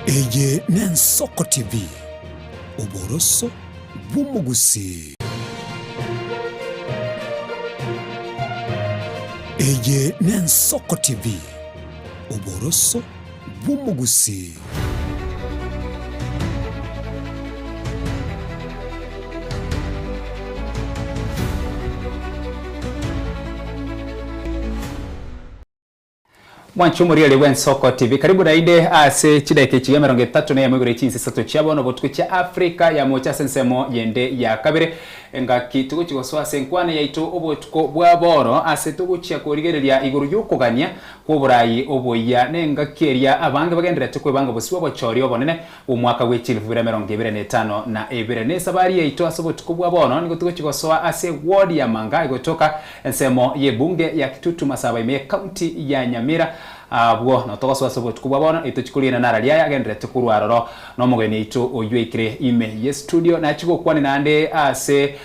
Eye n'Ensoko TV, oboroso bw'omogusii. Eye n'Ensoko TV, oboroso bw'omogusii. Mwanche omorigereria bw'Ensoko TV, karibu naende ase chidaeka echi emerongo etato na eyemo igoro ye chinsa isato chia bono botuko chia Africa ya mocha ase ensemo yende ya kabere. Engaki togochia gosoa ase enkwana yaito obotuko bwa bono ase togochia korigereria igoro y'okogania kw'oborai oboyia nengaki eria abange bagendererete kwebanga bosio bw'obochori obonene Omwaka bwe chilifu bire emerongo ebere na etano na ebere. Ne esabari yaito ase obotuko bwa bono nigo togochia gosoa ase eward ya Manga egotoka ensemo y'ebunge ya Kitutu Masaba ime y'ecounty ya Nyamira. Abwo nao togosoa ase obotuko bwa bono etochie koriina nara riaya agendererete korwa aroro nomogeni oito oyio oikire ime y'estudio nachie gokwania naende ase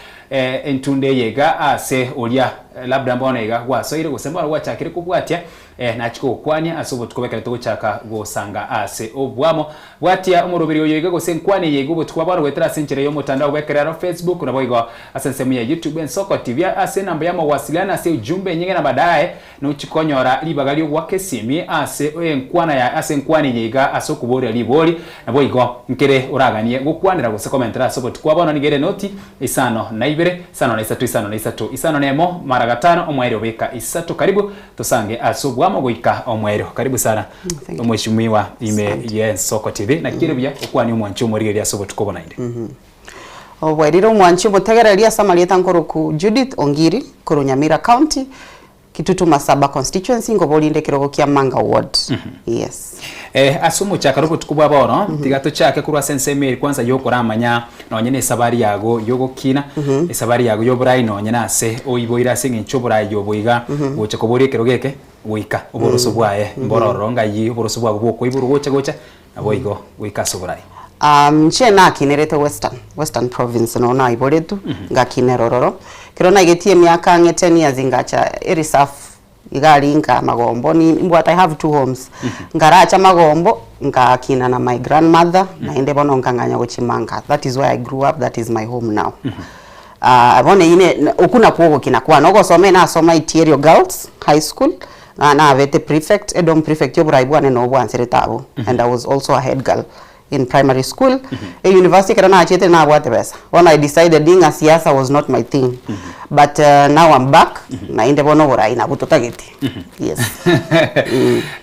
entunde eye iga ase oria labda mbono iga gwasoire gose mbono gwachakire kobwatia Eh, nachia kogokwania ase obotuko bw'ekero togochaka gosanga ase obwamo. Bwatia omoroberi oyo iga gose enkwana eye iga obotuko bwa bono goetera ase enchera y'omotandao bw'ekerero, Facebook, naboigo ase ensemo ya YouTube Ensoko TV ase enamba y'amawasiliano ase ujumbe enyinge na baadaye nochie konyora ribaga ri'ogoaka esimi ase enkwana ya ase enkwana eye iga ase okoboria ribori. Naboigo nkere oraganie gokwanera gose komentera ase obotuko bwa bono nigo ere noti isano na ibere, isano na isato, isano na isato, isano na emo, mara gatano, omoerio beka isato. Karibu. Tosange ase obwamo goika omoerio. Karibu sana omweshimiwa ime y'Ensoko TV. Naki kere buya okwanie omwanchi omorigereria ase obotuko obo naende. Obwerire omwanchi omotegereri ase amarieta nkoroku Judith Ongiri korwa Nyamira County, Kitutu Masaba Constituency nkoborinde ekerogo kia Manga Ward. Yes. Eh, ase omochakano obotuko bwa bono, tiga tochake korwa ase ensemo eri kwanza yokoramanya nonye na esabari yago yogokina, esabari yago yoborai nonye na ase oiboire ase eng'encho oborai obo iga gocha koboria ekerogo eke goika oboroso bwaye mboro ororo ng'ai oboroso bwago bwokoiborwa gocha gocha naboigo goika ase oborai. Inche nakinerete Western, Western Province noo naiboretwe, ngakinera ororo. Ekero naigetie emiaka ang'e ten years ngacha ereserve Iga aria nka magombo ni mbwate I have two homes nkaracha magombo ngakina na my grandmother naende bono nkang'anya gochia manga that is where I grew up that is my home now Ah bono eywo ne okwo nakwo ogokina kwane ogosoma eye nasoma Itierio Girls High School na nabete prefect edorm prefect oborai bwane noo bwanserete abwo and I was also a head girl in primary school, e university ekero nachete nabwate besa, bono I decided ng'a siasa was not my thing, but now I'm back, naende bono oborai nabwo totagete, yes.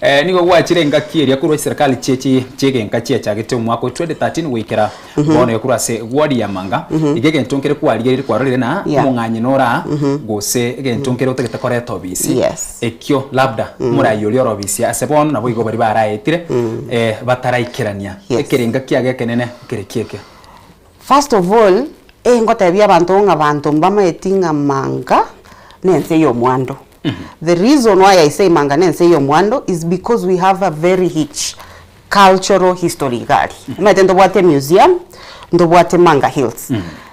Eh, nigo gwachire engaki eria korwa chiserikali chie chi chi'egenka chiachagete omwaka o 2013 goikera bono iga korwa ase ward ya Manga, iga egento nkere kwarigereire kwarorire na Yeah. omong'anyi nora gose egento nkere otagete koreta obisi. Yes. Ekio labda omorai oria ore obisia ase bono naboigo baria baraetire eh, bataraikerania Yes. ekerenga kiago ekenene nkereki eke. First of all, eh ngotebia abanto ng'a abanto mbamaeti ng'a manga nense ya omwando. The reason why I say manga nense ya omwando is because we have a very rich cultural history iga aria. Omanyete ntobwate emuseum, ntobwate Manga Hills.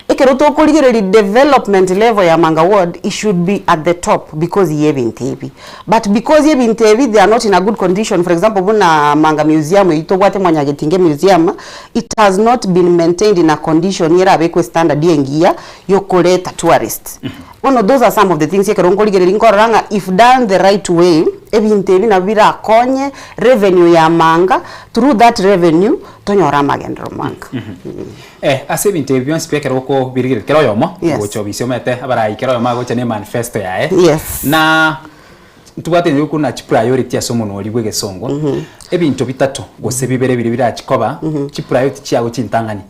Ekero tokorigereria development level ya Manga ward, it should be at the top because ya ebinto ebi. But because ya ebinto ebi they are not in a good condition, for example buna Manga museum eywo tobwate Mwanyagetinge museum, it has not been maintained in a condition erabekwe standard engiya yokoreta tourists. Bono those are some of the things ekero nkorigereria nkorora ng'a if done the right way, ebinto ebi nabo birakonye revenue ya manga, through that revenue tonyore amagenderero manga. Eh, ase ebinto ebi bionsi pi ekero okobirigereria kera oyomo Yes. gocha obisi omanyete abarai kera oyomo agocha ne manifesto yaye Yes. na ntobwate eng'encho korwa na chipriority ase omonwa oria bwa egesongo ebinto bitato gose bibere biria birachi koba chipriority chiago chintang'ani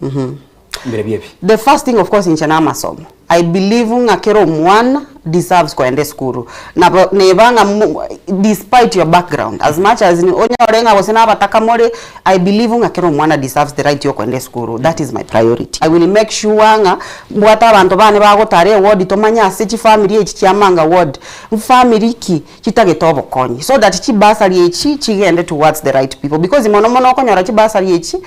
Mbirobio ebi. The first thing of course inche namasomo. I believe ng'a kera omwana deserves kogenda esukuru. Nabo neba ng'a mo despite your background as much as onyore ng'a gose nabataka more, I believe ng'a kera omwana deserves the right yokogenda esukuru. That is my priority. I will make sure ng'a mbwate abanto bane bagotara eward tomanye ase chifamiri echi chia Manga ward, mfamiri ki chitagete obokonyi so that chibursary echi chigende towards the right people because mono mono okonyora chibursary echi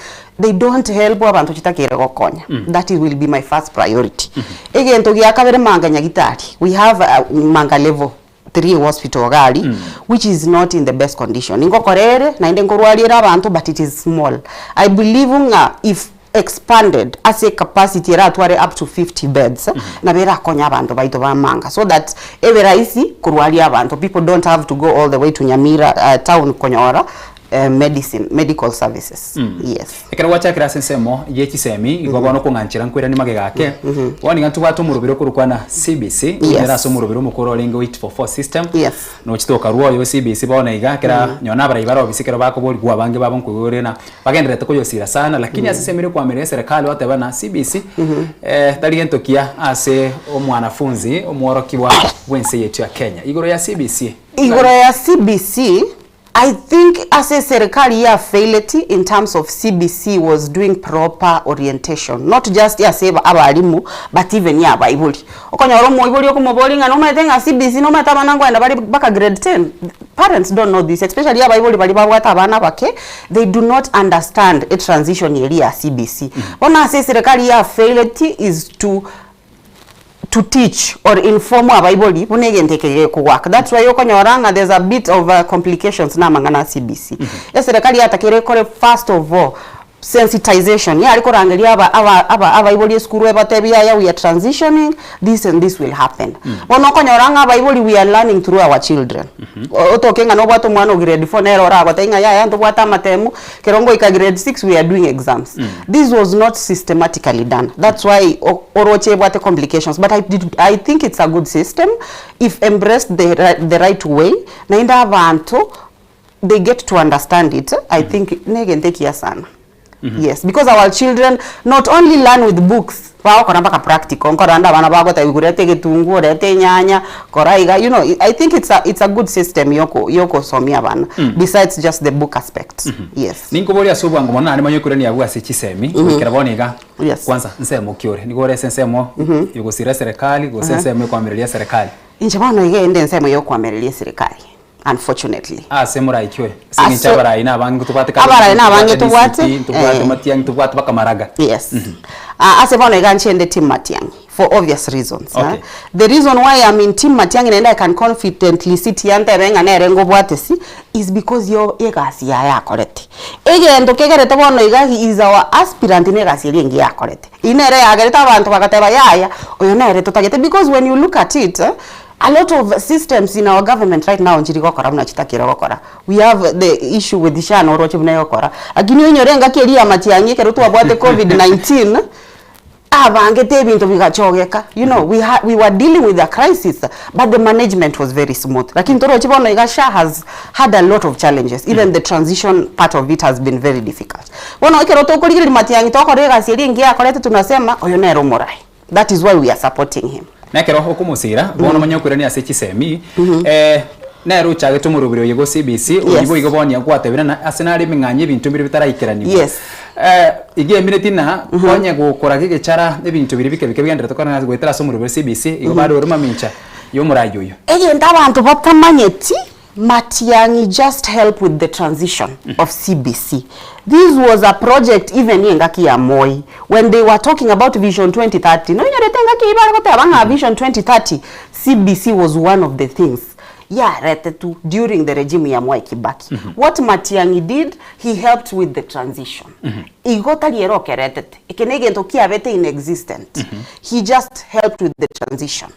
they don't help abanto chitakere gokonya that will be my first priority. Egento gia kabere manga nyagitari we have manga level 3. 3 hospital iga aria, which is not in the best condition. Ngokora ere, naende nkorwaria ere abanto but it is small. I believe ng'a if expanded ase ecapacity eratware up to 50 beds, nabo erakonye abanto baito ba Manga so that ebe rahisi korwaria abanto, people don't have to go all the way to Nyamira town konyora medicine, medical services, yes. Ekero gwachakire ase ensemo ye chisemi, igo bono okong'anchera nkoiranie magega ake. Bono iga ntobwate omoroberi okorokwa na CBC, Yes. nere ase omoroberi omokoro orenge o 844 system. Yes. Nochete okarwa oyo o CBC bono iga, ekera nonye na abarai bare obisi ekero bakoborigwa abange babo nkoigwa ore na bagendererete koyosira sana, lakini ase ensemo eria okoamerera eserekari bateba na CBC tari gento kiya ase omwanafunzi omworokigwa bw'ense yaito ya Kenya. Igoro ya CBC. Igoro ya CBC, I think ase eserikari ya faileti in terms of CBC was doing proper orientation not just ase abalimu but even ya abaibori. Okonyora omoibori okomoboria ng'a nomanyete ng'a CBC nomanyete abana nkoenda bare mpaka grade 10, parents don't know this especially abaibori baria babwate abana abake they do not understand etransition eria ya CBC. Bono ase eserikari ya faileti is to to teach or inform abaibori buna egento eke gekogoaka. That's why okonyora ng'a there's a bit of complications na amang'ana a CBC. Eserekari yatakeire ekore first of all sensitization, yare korangeria aba aba aba abaibori esukuru ebatebie yaya we are transitioning this and this will happen. Bono okonyora ng'a abaibori we are learning through our children. Otoke ng'a nobwate omwana o grade four nere oragotebie ng'a yaya ntobwate amatemu, Ekero ngoika grade six we are doing exams. This was not systematically done. That's why oroche ebwate complications. But I, did, I think it's a good system if embraced the, the right way. Naende abanto they get to understand it. I think negento ekiya sana. Yes, because our children not only learn with books, bagokora mpaka practical. Nkorora ande abana bagotebiwa reta egetunguo, reta enyanya, kora iga, you know, I think it's a, it's a good system yoko yokosomia abana besides just the book aspect. Yes. Ninkoborie ase obwango mono naende manye okoirania abwo ase chisemi goikera bono iga. Yes. Kwanza nsemo ki ore? Nigo ore ase ensemo yogosira eserekari gose ensemo yokoamereria eserekari? Inche bono iga inde ensemo yokoamereria eserekari unfortunately. Ase morai ki oyo? Ase eng'encho Ase- abarai na abange tobwate Abarai na abange tobwate, DCP, tobwate eh. Matiang'i, tobwate mpaka Maraga. Yes. Ah, ase bono iga nchende team Matiang'i for obvious reasons. Okay. Eh? The reason why I'm in team Matiang'i naende I can confidently sit here ntebe ng'a nere ngobwate si is because yo egasi yaye akorete. Egento kegerete bono iga he is our aspirant na egasi eria engiya akorete. Eyio nere yagerete abanto bagateba yaya oyo nere totagete because when you look at it eh, A lot of systems in our government right now nchiri gokora buna chitakire gokora. We have the issue with SHA noroche buna egokora. Lakini oinyore engaki eria ya matiang'i ekero twabwate covid 19, abangete ebinto bigachogeka. You know, we ha we were dealing with a crisis but the management was very smooth. Lakini toroche bono iga SHA has had a lot of challenges. Even the transition part of it has been very difficult. Bono ekero tokorigereria matiang'i tokora egasi eria engiya akorete tunasema oyo nere omorai. That is why we are supporting him. Na ekero okomosiira, bono omanye okoirania ase chisemi, eh, nere ochagete omoroberi oye go CBC, oyio Yes. boigo bono gwatebire ng'a ase nare emeng'anyo ebinto mbire bitaraikeranigwa. Yes. Eh, iga emineti ng'a onye gokora gegechara ebinto biria bike bike bigendererete korana goetera ase omoroberi o CBC, igo bado ore mamincha ya omorai oyo. Egento abanto batamanyeti Matiang'i just help with the transition of CBC. This was a project even engaki ya Moi when they were talking about Vision 2030. Noinyorete engaki eyio bare goteba ng'a Vision 2030 CBC was one of the things yaretetwe during the regime ya Mwai Kibaki. What Matiang'i did, he helped with the transition. Igo tari ere okeretete. Eke negento kiabete in existent. He just helped with the transition.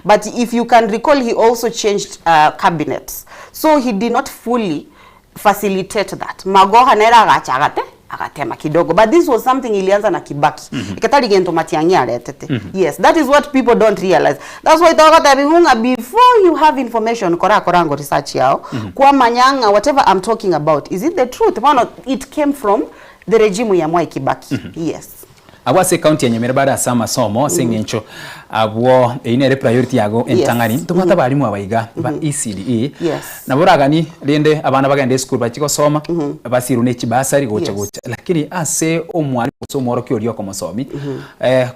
But if you can recall he also changed uh, cabinets. So he did not fully facilitate that. Magoha nere agacha agate agatema kidogo. But this was something ilianza na Kibaki. Mm -hmm. Eketari gento Matiang'i aretete. Mm -hmm. Yes, that is what people don't realize. That's why togotebi ng'a before you have information kora korango research yao mm -hmm. kwamanya ng'a whatever I'm talking about is it the truth? Bono it came from The regime ya Mwai Kibaki. Mm -hmm. Yes. Abwo ase ekaunti ya Nyamira bare ase amasomo ase eng'encho abwo eyio nere priority yago entang'ani. Yes. Ntobwate abalimu aba iga ba ECDE. Yes. Nabo oragani rende abana bagende esukuru bachie gosoma basirwe ne chibasari gocha Yes. gocha lakini ase omwalimu gose omworokia oria okomosomi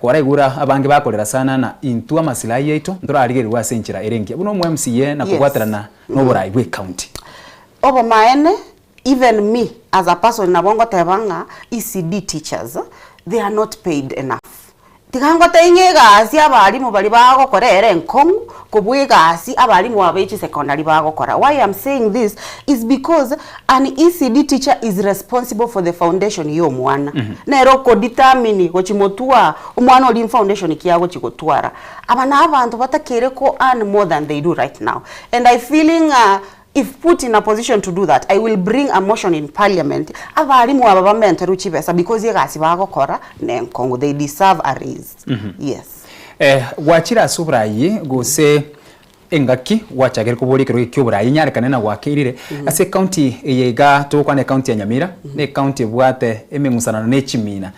kwaraigure abange bakorera sana na intwe amasilahi yaito ntorarigererwe ase enchera ere engiya buna omo MCA na Yes. kobwaterana na oborai bwe ekaunti. Obomaene Even me as a person nabo ngoteba ng'a ECD teachers they are not paid enough. Tiga ngotebie ng'a egasi abalimu baria bagokora ere enkong'u kobua egasi abalimu aba be chisecondary bagokora. Why am saying this is because an ECD teacher is responsible for the foundation ya omwana. Nere oko determine gochi motwaa omwana oria foundation ki agochi gotwara. Aba na abanto batakeire ko earn more than they do right now. And I feeling ng'a If put in a position to do that, I will bring a motion in parliament abarimu aba bamenterwe chibesa because egasi bagokora nenkong'u, they deserve a raise. Yes. Eh, gwachire ase oborayi gose engaki gwachakire koboria ekerogo eke ki'oborayi inyarekane na gwakeirire ase ecounty eye iga togokwana ecounty ya Nyamira ne ecounty ebwate emeng'usanano ne chimina.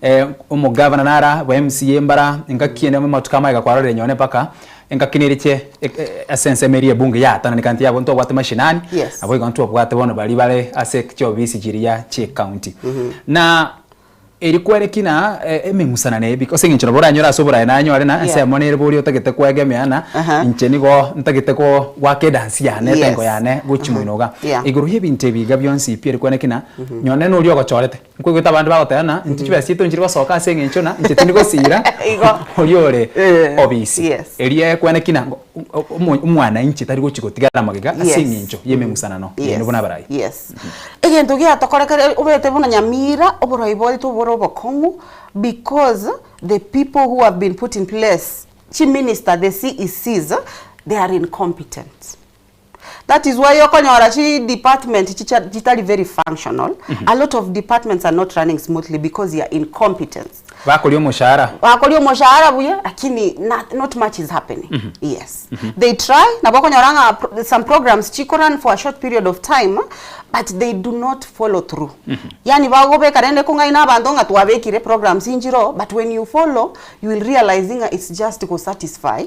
Eh, omogavana nara ba MCA mbara engaki ende amatuko amaega kwarorire nyone mpaka Engaki neriche ase ensemo eria ebunge yaatananeka nti yabo ntobwate mashinani, Yes. nabo igo ntobwate bono baria bare ase chiobisi chiria chi'ecounty. Na eri kwereki na emeng'usanano eye ase eng'encho nabo oranyore ase oborayi nanyore na Yeah. ensemo nere boria otagete kwegemea na Aha. inche nigo ntagete ko goaka edansi yane Yes. etengo yane gochia moino iga. Yeah. Igoro y'ebinto ebi iga bionsi pi eri kweneki na nyone noria ogochorete. Nkoigwete abande bagoteba ng'a intwe chibesa chiaito nchiri gosoka ase eng'encho ng'a inche tindi gosira Igo. oria ore Eh, obisi. yes. Erio ekwane ki ng'a omwananchi tari gochi gotigara magega ase Yes. eng'encho y'emeng'usanano Yes. yaino buna abarai. Yes. Egento giatokorekire obete buna Nyamira oboroi bwaito bore obokong'u because the people who have been put in place, chiminister, the CECs, they are incompetent. That is why okonyora chi department chicha chitari very functional, a lot of departments are not running smoothly because ya incompetence. Bakoria omoshahara. Bakoria omoshahara buya lakini not, not much is happening. Yes. They try nabo okonyora ng'a pro- some programs chiko run for a short period of time but they do not follow through. Yaani bagobeka rende kong'aina abanto ng'a twabekire programs inchire oo but when you follow you will realize ng'a it's just go satisfy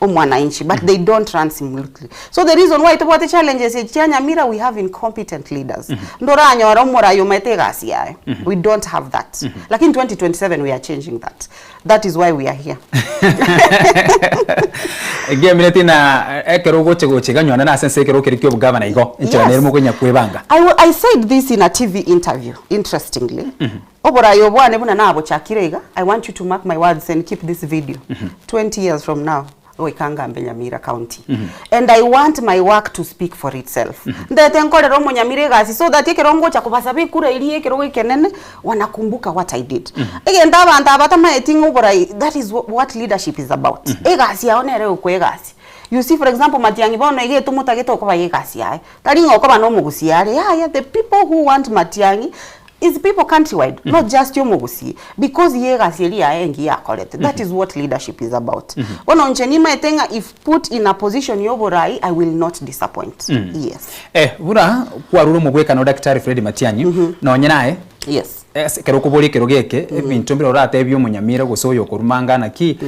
omwananchi but they don't run smoothly so the reason why tobwate challenges echi chia Nyamira we have incompetent leaders ndoranyora omorai omaete egasi yaye we don't have that lakini 2027 we are changing that that is why we are here Egemereti na ekero ogocha gocha iga nyone nase ense ekero keria kia obogavana igo enchera Yes. nere mokonya kwebanga. I, I said this in a TV interview interestingly Oborai obwane buna nabochakire iga, I want you to mark my words and keep this video, 20 years from now goika ngambe Nyamira county and I want my work to speak for itself. Ndete nkorere omonyamira egasi so that ekero ngocha kobasaba ekura eria ekerogo ekenene wanakumbuka what I did. Egento abanto aba batamaeti ng'a oborai that is what leadership is about. Egasi yao nere egokoa egasi. You see for example Matiang'i bono iga etomotagete okoba egasi yaye, tari ng'a okoba na omogusii are yaya the people who want Matiang'i Is people countrywide not just omogusii because ye egasi eria yaye engiya akorete that is what leadership is about bono inche nimaete ng'a if put in a position ya oborai I will not disappoint yes. Eh, buna kwarure omogwekano Daktari Fred Matiang'i, nonye naye Yes. ase ekero okoboria ekerogo eke, ebinto mbire oratebie omonyamira gose oyo okorumanga naki,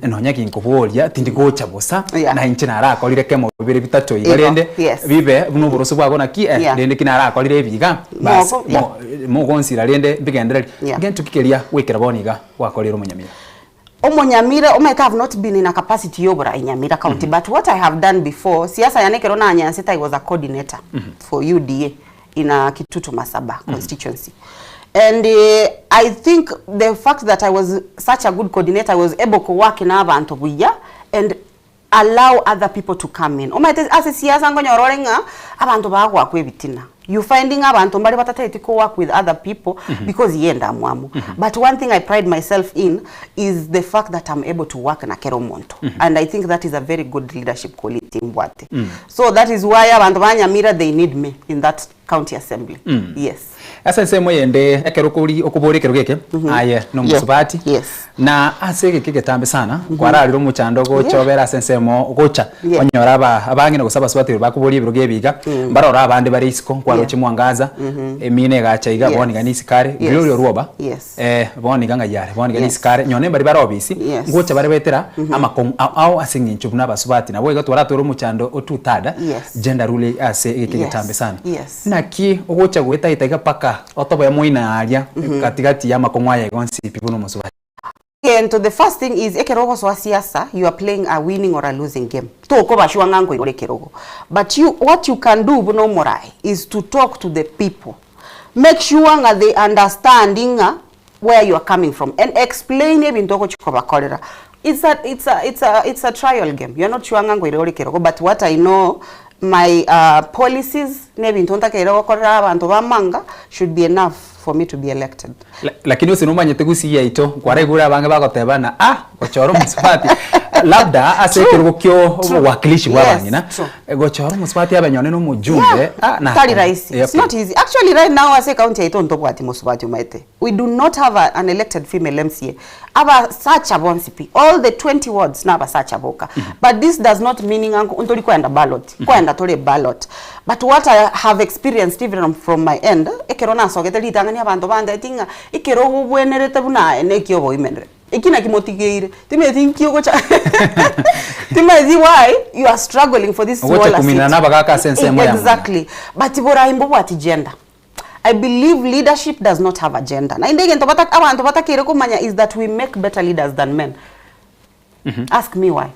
nonya ginkoboria tindi gocha bosa, Yeah. na inche narakorire kemo bibere bitato iga Igo, rende, yes. bibe buna oboroso bwago naki, eh, Yeah. rende ki narakorire ebi iga, bas, Mogo, yeah. mo mogonsira rende mbigendereri. Yeah. Ngento ki keria goikera bono iga gwakorire omonyamira? Omonyamira omanyete I have not been in a capacity ya oborai Nyamira county but what I have done before, siasa yane ekero nanyansete I was a coordinator for UDA in a Kitutu Masaba constituency and I think the fact that I was such a good coordinator I was able ko work na abanto buya and allow other people to come in. Omanyete ase siasa nkonyora ore ng'a abanto bagoakwa ebitina. You finding abanto mbare batatageti ko work with other people because ye endamwamu. But one thing I pride myself in is the fact that I'm able to work na kera omonto. And I think that is a very good leadership quality mbwate. So that is why abanto ba Nyamira they need me in that county assembly. Yes. Ase ensemo eyende ekero okori okoboria ekerogo eke aye nomosubati Yes. na ase egeka egetambe sana kwararire omochando ogocha Yeah. obere ase ensemo ogocha Yeah. onyore aba abang'ina gose abasubati baria bakoboria ebirogo ebi iga mbarore abande bare isiko nkwaroche Yeah. mwangaza emina egacha iga Yes. bono iga nisiko are Yes. riria oria orwoba Yes. bono iga ng'ai are bono iga Yes. nisiko are nonye mbari bare obisi Yes. ngocha bare goetera amakong'u ao ao ase eng'encho buna abasubati nabo igo twaratore omochando o two third Yes. gender rule ase egeka Yes. egetambe sana. Yes. Naki ogocha goetaeta iga mpaka otoboe moino aria gati gati y'amakong'u aya iga onsi pi buna omosubati. Egento the first thing is ekero ogosoa siasa you are playing a winning or a losing game tokoba sure ng'a nkoigora ekerogo but you what you can do buna omorae is to talk to the people make sure ng'a they understand ng'a. where you are coming from and explain ebinto ogochia kobakorera. It's a, it's a, it's a, it's a trial game, you're not sure ng'a nkoira ore kerogo but what I know my policies na ebinto ntakeire gokorera abanto ba Manga should be enough for me to be elected. Lakini ase nomanyete gusii yaito kwaraigure abange bagoteba ng'a ah gochora omosubati labda ase ekerogo kio obowakilishi bwa abang'ina gochora omosubati abe nyone na omojumbe ah na Tari rahisi. It's not easy. Actually right now ase ecounty yaito ntobwati mosubati omaete. We do not have a, an elected female MCA. Abasacha bonsi pi, all the 20 wards na abasacha boka. But this does not mean ng'a ntori koenda ballot. Nkoenda tore ballot. But what I have experienced even from my end, ekero nasogete ritang'ani abanto bantebetie ng'a ekero obwenerete buna aye neki oboimenere. Eki naki motigeire, timanyeti nki ogocha timanyeti why you are struggling for this Ogocha smaller kuminana seat. na abagaka ase ensemo ya muna. Exactly. But borai mbobwati gender. I believe leadership does not have a gender. Naende egento bata abanto batakeire komanya is that we make better leaders than men. Ask me why.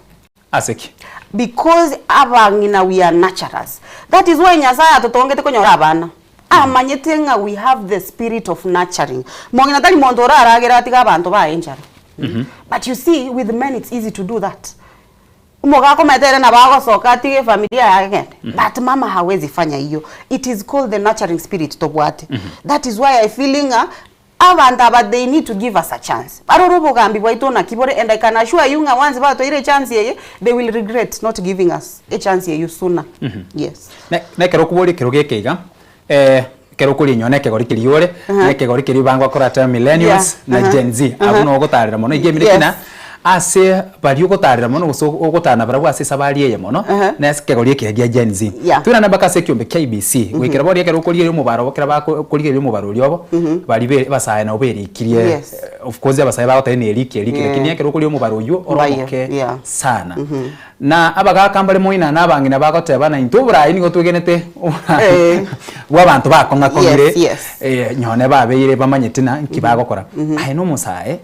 Ase ki? Because abang'ina we are nurturers. That is why Nyasaye atotongete konyora abana. Amanyete ng'a we have the spirit of nurturing. Mong'ina tari monto oraragere atige abanto baye enchara. But you see with men it's easy to do that. Omogaka omanyete ere nabo agosoka atige efamilia yaye agende but mama hawezi fanya iyio it is called the nurturing spirit tobwate that is why I feel ng'a abanto aba they need to give us a chance barore obogambi bwaito naki bore and I can assure you ng'a once batoeire echance eye they will regret not giving us echance eyio sooner yes. Ne nekero okoboria ekerogo eke iga, ekero okorinywa na ekegori keria ore, na ekegori keria bangokorata millennials na Gen Z, abwo noo ogotarera mono. Iga emire kina ase baria ogotarera mono gose ogotara nabarabwo ase esabari eye mono, na ase ekegori eke gia Gen Z. Toirane mpaka ase ekiombe kia IEBC, goikera bono ekero okorigereria omobaro obo ekero bakorigereria omobaro oria obo, baria be abasae nabo berikirie of course abasae bagoteba na eriki eriki, lakini ekero okorigia omobaro oywo ore omoke sana. Na abagaaka mbare moina na abang'ina bagoteba, na intwe oboraai nigo twegenete oboraai bw'abanto bakong'akong'ire, Yes, yes. eh, nyone babeire bamanyeti na nki bagokora. Aye nomosae,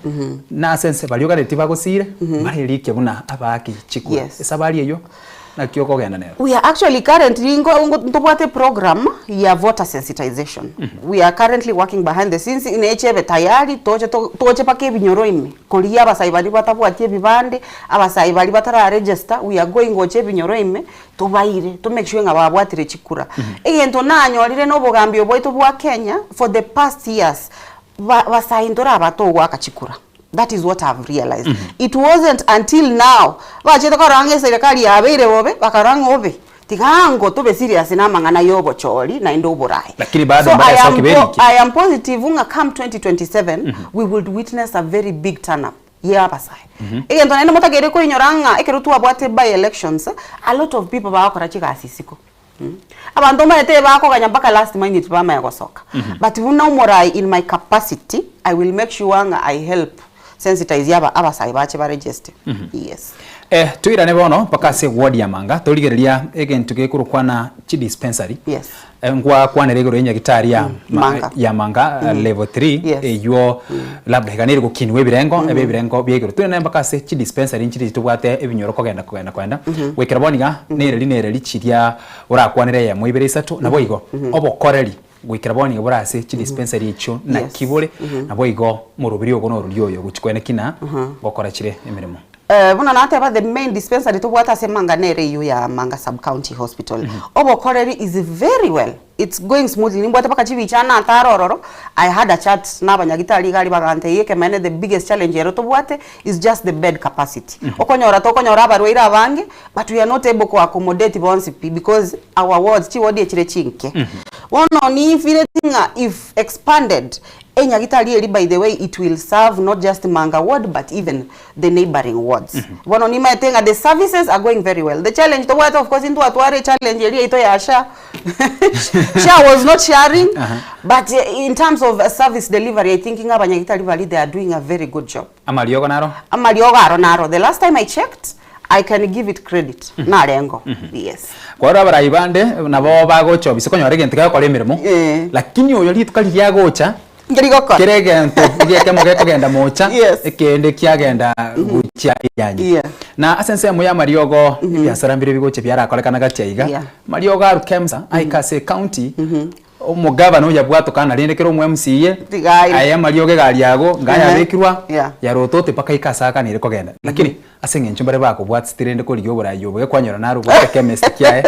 na ase ense baria oganetie bagosiire, barerikie buna abaaki chikura. Yes. Esabari eyio, naki okogenda nero? We are actually currently nko nko ntobwate program ya voter sensitization. We are currently working behind the scenes neche ebe tayari toche to toche mpaka ebinyoro ime. Korigia abasae baria batabwati ebibande, abasae baria batara register, we are going gocha ebinyoro ime, tobaire, to make sure ng'a babwatire chikura. Egento nanyorire na obogambi obo bwaito bwa Kenya, for the past years, ba basae ntoraba togoaka chikura. That is what I've realized. It wasn't until now, bachete korora ng'a eserekari yabeire bobe, bakarora ng'a obe. Tiga ango tobe serious namang'ana yobochori naende oborae. Lakini bado So mbare I am soki po beriki. I am positive ng'a come 2027 we would witness a very big turn up ye abasae. Egento naende motakeire koinyora ng'a ekero twabwate by elections a lot of people bagokora chigasi isiko. Abanto omanyete bakoganya mpaka last minute bamanya gosoka. But buna omoraai in my capacity I will make sure ng'a I help sensitize aba abasae bache ba register. Yes. Eh, toirane bono mpaka ase eward ya Manga, torigereria egento gekorokwa na chidispensary. Yes. Eh, ngwakwanera igoro y'enyagitari ya ma- Manga. ya Manga eh, level 3 Yes. eywo labda iga nere gokinigwa ebirengo ebe ebirengo bia igoro. Toirane mpaka ase chidispensary nchire tobwate ebinyoro kogenda kogenda kogenda. Goikera bono iga nereri nereri chiria orakwanere eyemo ibere isato naboigo obokoreri Goikera bono nigo bore ase chidispensary echio naki bore, naboigo morobiri ogo norori oyo gochia kwene kina gokora chire emeremo. Buna nateba the main dispensary tobwate ase Manga nere eyio ya Manga Sub County Hospital. Obokoreri is very well, it's going smoothly nimbwate mpaka chibicha natara ororo, I had a chat na abanyagitari iga aria bagantebia ekemanene the biggest challenge ero tobwate is just the bed capacity. Okonyora tokonyora abarwaire abange but we are not able ko accommodate bonsi pi because our wards, chiwodi echire chinke. Bono nifireti ng'a if expanded, enyagitari eri by the way it will serve not just Manga ward but even the neighboring wards. Bono nimaete ng'a the services are going very well. The challenge tobwate of course intwatware echallenge eria yaito ya SHA, SHA was not sharing but in terms of service delivery I think ng'a abanyagitari baria they are doing a very good job. Amariogo naro? Amariogo aro naro, the last time I checked I can give it credit narengo yes. Kwarora abarai bande nabo bagocha obisi konyora egento kegokora emeremo, Eh. lakini oyo rituko riria agocha, Nkeri gokora. kera egento egekemo gekogenda mocha, Yes. ekende kiagenda gochia eyanyi. Yeah. Na ase ensemo ya amariogo, ebiasara mbire bigocha biarakorekana gati aiga, Yeah. amariogo arwa Kemsa aike ase ecounty. Omogavana oyabwatokana rende kera omo MCA, Tiga aye amariogo egari yago Ehe. ngayabekirwa, Yeah. yarotote mpaka aike ase aganire kogenda. Lakini ase eng'encho mbare bakobwatiseti rende korigia oborai obo, gekwanyora nare obwate chemist kiaye,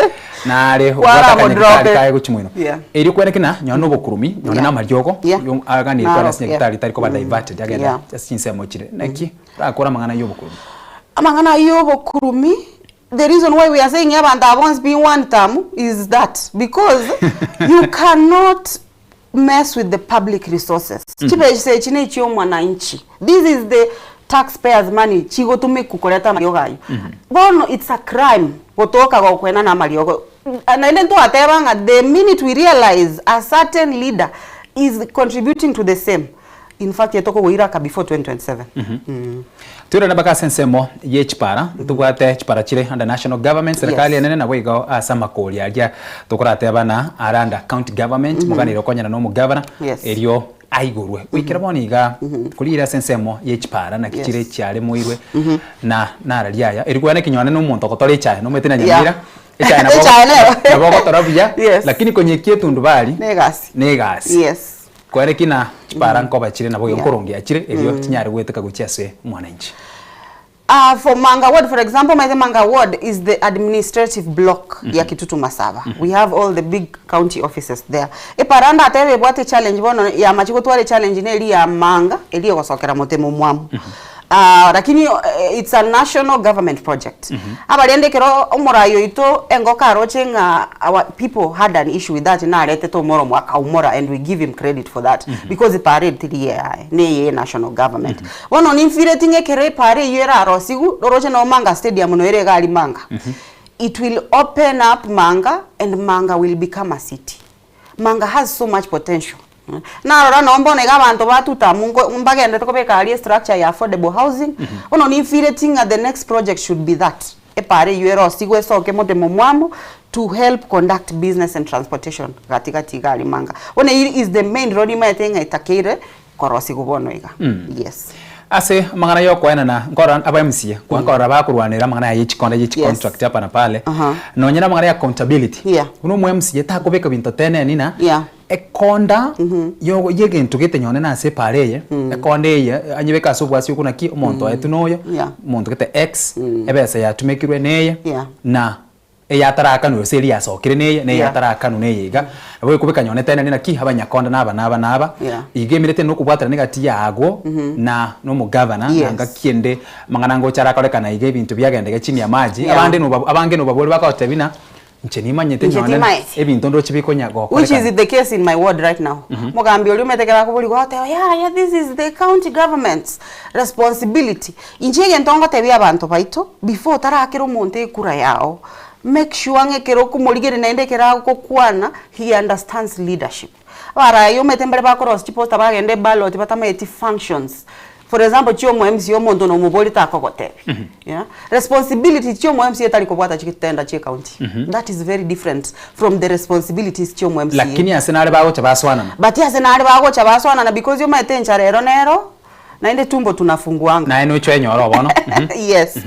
nare obwate akanyagitari Kwaramodrope. kaye gochia moino. Yeah. Erio kweneki na nonye na obokurumi, nonye Yeah. na amariogo, Yeah. yo aganire Naro, kogenda ase yeah. nyagitari tari koba diverted agende Yeah. ase chinsemo chire. Naki orakore amang'ana ya obokurumi? Amang'ana ayio ya obokurumi, The reason why we are saying abanto aba bonsi pi one term is that because you cannot mess with the public resources. Chibesa echi ne chia omwananchi. This is the taxpayers money chigotumekwa koreta amariogo aywo. Bono it's a crime gotoka gokoenana amariogo. Naende ntwateba ng'a the minute we realize a certain leader is contributing to the same, In fact etokogoira aka before 2027. Toirane mpaka ase ensemo ye chipara, ntobwate chipara chire under national government, serikali Yes. enene nabo igo ase amakori aria tokorateba na are under county government, moganire okonyana na omogavana, Yes. erio aigorwe. Goikera bono iga, korire ase ensemo ye chipara naki Yes. chire chiaremoirwe na nararia aya, erio kwane ekenywane na omonto ogotora echae, nomanyete na Nyamira, Yeah. echae nabo Echae nero. nabo ogotora buya, Yes. lakini konyekia etundubari, Ne egasi. na egasi. Yes. Kwere ki na chipara nkoba chire nabo Yeah. nkorongia chire erio chinyare goeteka gochia ase mwananchi. Uh, for Manga Ward, for example, Maithe Manga Ward is the administrative block ya Kitutu Masaba. We have all the big county offices there. Epara ndatebe ebwate challenge bono ya machi gotwara challenge neri ya Manga eri egosokera motemo mwamu. Ah, lakini eh, it's a national government project. Abarende ekero omorai oito engoko aroche ng'a our people had an issue with that naretete omoromo akaumora and we give him credit for that because epara eri teri eyaye ne eye national government. Bono ninfireti ng'a ekero epara eywo erarosigwe oroche noo Manga stadium noyo ere iga aria Manga. It will open up Manga and Manga will become a city. Manga has so much potential. Narora noo mbono iga abanto ba Tutamu nko mbagenderete kobeka aria estructure ya affordable housing, bono ninfeeleti ng'a the next project should be that, epara eywo erosigwe esoke motemo mwamu to help conduct business and transportation gati gati iga aria Manga. Bono eywo is the main road nimaete ng'a etakeire korosigwa bono iga, yes. Ase amang'ana y'okoenana nkorora aba MCA kwa nkorora bakorwanera amang'ana aya yechikonda ye chicontract hapa na pale nonya na amang'ana ya accountability buna omo MCA takobeka binto teneni na ekonda yo yegento gete nyone na ase epara eye ekonda eye anyebeke ase obwasi okwo naki omonto oetwe noyo omonto gete X ebesa yatumekirwe neye na Eyatarakanwa gose eria yasokire neye, na Yeah. eyatarakanwa neye iga. Nabo ekobeka nyone tenene naki abanyakonda naba naba naba. Yeah. Iga emerete nokobwaterana egati yago na na omogavana Yes. na ngaki ende amang'ana ngocha arakorekana iga ebinto biagenda iga chini ya maji. Yeah. Abande noba abange nobabori bagotebia ng'a inche nimanyete Inche nyone timaeti. ebinto ndoche bikonya Which gokorekana. is the case in my ward right now. Mogambi oria omanyete ekero akoborigwa agoteba yeah, yeah, this is the county government's responsibility. Inche egento ngotebia abanto baito, before otarakera omonto ekura yao, make sure ng'a ekero okomorigereria naende ekero agokwana, he understands leadership. Abarai omanyete mbare bakorosia chiposter bagenda eballot batamaeti functions, for example chia omo MCA omonto nomobori takogotebia, yeah. Responsibility chia omo MCA tari kobwata chitenda chia ecounty, that is very different from the responsibilities chia omo MCA. Lakini ase nare bagocha basoanana. But ase nare bagocha basoanana because omanyete enchara ero nero. Naende tumbo tunafunguanga. Naye noche oenyore oo bono. Yes.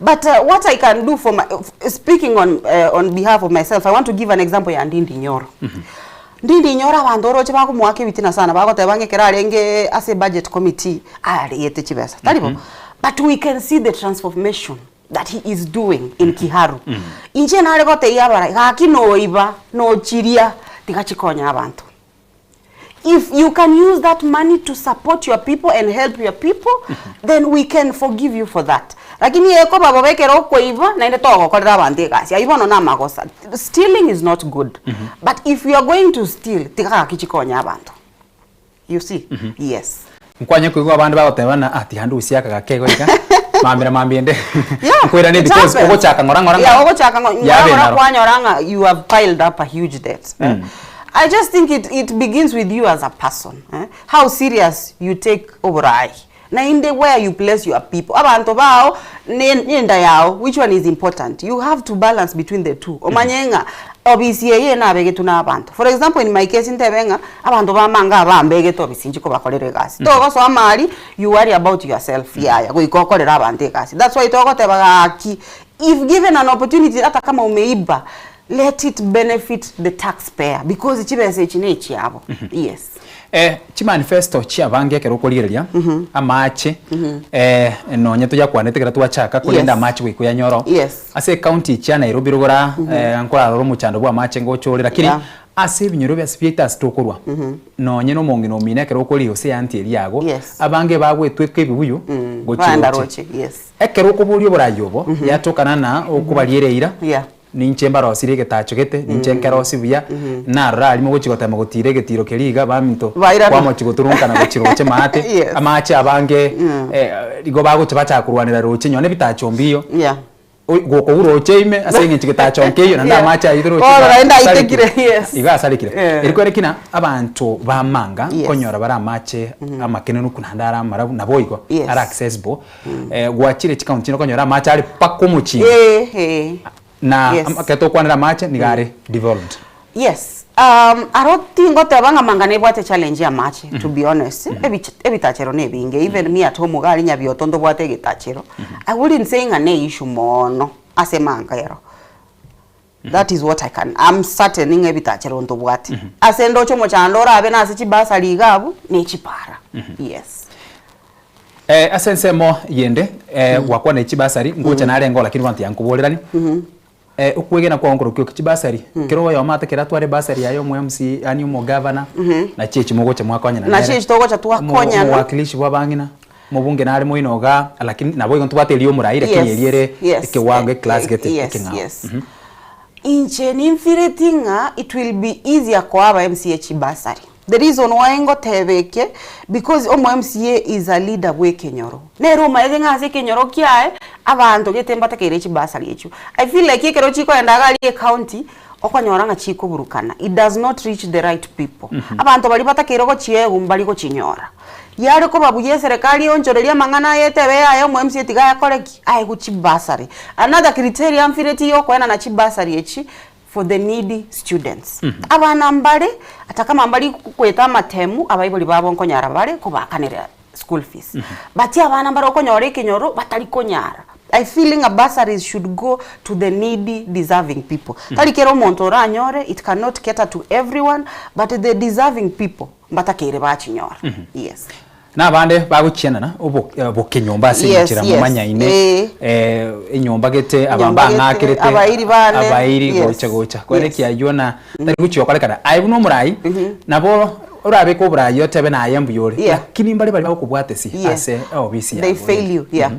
But what I can do for my, speaking on, on behalf of myself, I want to give an example ya Ndindi Nyoro. Ndindi Nyoro abanto oroche bakomoaka ebitina sana, bagoteba ng'a ekero arenge ase budget committee, ariete chibesa, tari bo? But we can see the transformation that he is doing in Kiharu. Inche nare gotebia abarai, gaki noiba, nochiria, tiga chikonye abanto. If you can use that money to support your people and help your people, then we can forgive you for that. Lakini ekoba bobe ekero okoiba naende togokorera abanto egasi. Ayio bono namagosa. Stealing is not good. But if you are going to steal, tiga gaki chikonye abanto. You see? Yes. Nkwanye koigwa abande bagoteba ng'a ah tiga ndusie aka gake igo iga, mambia na mambia ende Yeah, nkoiranie it because happens. ogochaka ng'ora ng'ora Yeah, ng'ora ogochaka ng'o- ng'ora yabe ng'ora naro. kwanyora ng'a you have piled up a huge debt. Eh? I just think it, it begins with you as a person. Eh? How serious you take oborai. Naende where you place your people. Abanto bao ne nenda yao which one is important? You have to balance between the two. Omanye ng'a obisi eye nabegetwe na abanto. For example in my case ntebe ng'a abanto bamanga aba mbegete obisi inche kobakorera egasi. Togosoa amari you worry about yourself yaya goika okorere abanto egasi. That's why togoteba gaki if given an opportunity ata kama umeiba. Let it benefit the tax payer because chibesa echi ne echiabo. Yes. Eh, chimanifesto chiabange ekero okorigereria amache eh, nonye toyakwanete ekero twachaka korende Yes. amache goika oyanyore oo. Yes. Ase ecounty echi ya Nairobi rogora eh, nkorarora omochando bwa amache ngocha ore lakini Yeah. ase ebinyoro biase biaito ase tokorwa nonye na omong'ina omino ekero okoria gose eanti eria yago Yes. abange bagwetweka ebibuyu gochia Baenda roche. roche. Yes. Ekero okoboria oborai obo yatokana na okobariera eira Yeah. Ninche mbarosirie egetacho gete, ninche nkerosie buya, narora aria mogochia gotema gotiira egetiro keria iga, baminto, Bairana. kwamochia goturunkana gochia roche maate, Yes. amache abange igo bagochia bachaka korwanera roche nonye ebitacho mbiyo, Yeah. oi gokogwa roche ime ase eng'encho getacho nkeiyo naende Yeah. amache aywo toroche Bono iga naende asareke. aitekire, yes. Iga asarekire. Yeah. Eri kwere kina abanto ba manga Yes. nkonyora bare amache amakenenuku naende are amarabu naboigo Yes. are accessible, gwachire chikaunti chinde okonyora amache are mpaka omochie. Eh, eh. Na Yes. ekero tokwanera amache nigo are devolved. Yes. Um, aro tingoteba ng'a manga nebwate challenge ya amache to be honest. Ebich- ebitachero na ebinge even me at home iga aria Nyabioto ntobwate egetachero. I wouldn't say ng'a ne issue mono ase manga ero. That is what I can, I'm certain ng'a ebitachero ntobwate. Ase ndoche omochando orabe nase chibasari iga abwo, ne chipara. Yes. Eh, ase ensemo yende eh, gwakwana chibasari ngocha narenge oo lakini bono tiga nkoboreranie eh, okwegena kwao nkorokio ki chibasari kero oyomo atakere atware ebasari yaye omo MC yaani omogavana nachi echi mogocha mwakonyana Nachi nere. echi togocha twakonyana. Omowakilishi bwa abang'ina omobunge nare moino igaa lakini nabo igo ntobwate eria omorai lakini Yes, eria ere yes, ekewango eh, eclass eh, gete yes, ekeng'ao. yes. Inche nimfireti ng'a it will be easier koa aba MCA chibasari. The reason why ngoteba eke, because omo MCA is a leader bwa ekenyoro. Nere omaete ng'a ase ekenyoro kiaye, abanto gete mbatakeire chibasari echio. I feel like ekero chikoenda iga aria ecounty, okonyora ng'a chikoburukana. It does not reach the right people. Abanto baria batakeire gochiegwa mbari gochinyora. Yare koba buya eserekari eonchorerie amang'ana aya etebe yaya omo MCA tiga ayakore ki? Aegwe chibasari. Another criteria mfireti ya okoenana chibasari echi, for the needy students. Abana mbare, ata kama mbari goeta amatemu, abaibori babo nkonyara bare kobakanera school fees. But abana mbare okonyora ekenyoro batari konyara. I feel ng'a bursaries should go to the needy deserving people. Tari kera omonto oranyore, it cannot cater to everyone, but the deserving people mbatakeire bachinyora. Yes. Na abande bagochianana obo bokenyomba ase Yes, enchera yes. momanyaine Eh. eh, enyomba gete aba Enyomba gete, mbang'akerete abairi bane. abairi Yes. gocha gocha kwere Yes. kiaywo na tari gochia gokorekana aye buna omorai nabo orabeke oborai otebe naye mbuya ore Yeah. lakini mbare baria bagokobwatesi Yeah. ase eofisi They yago fail you, yeah.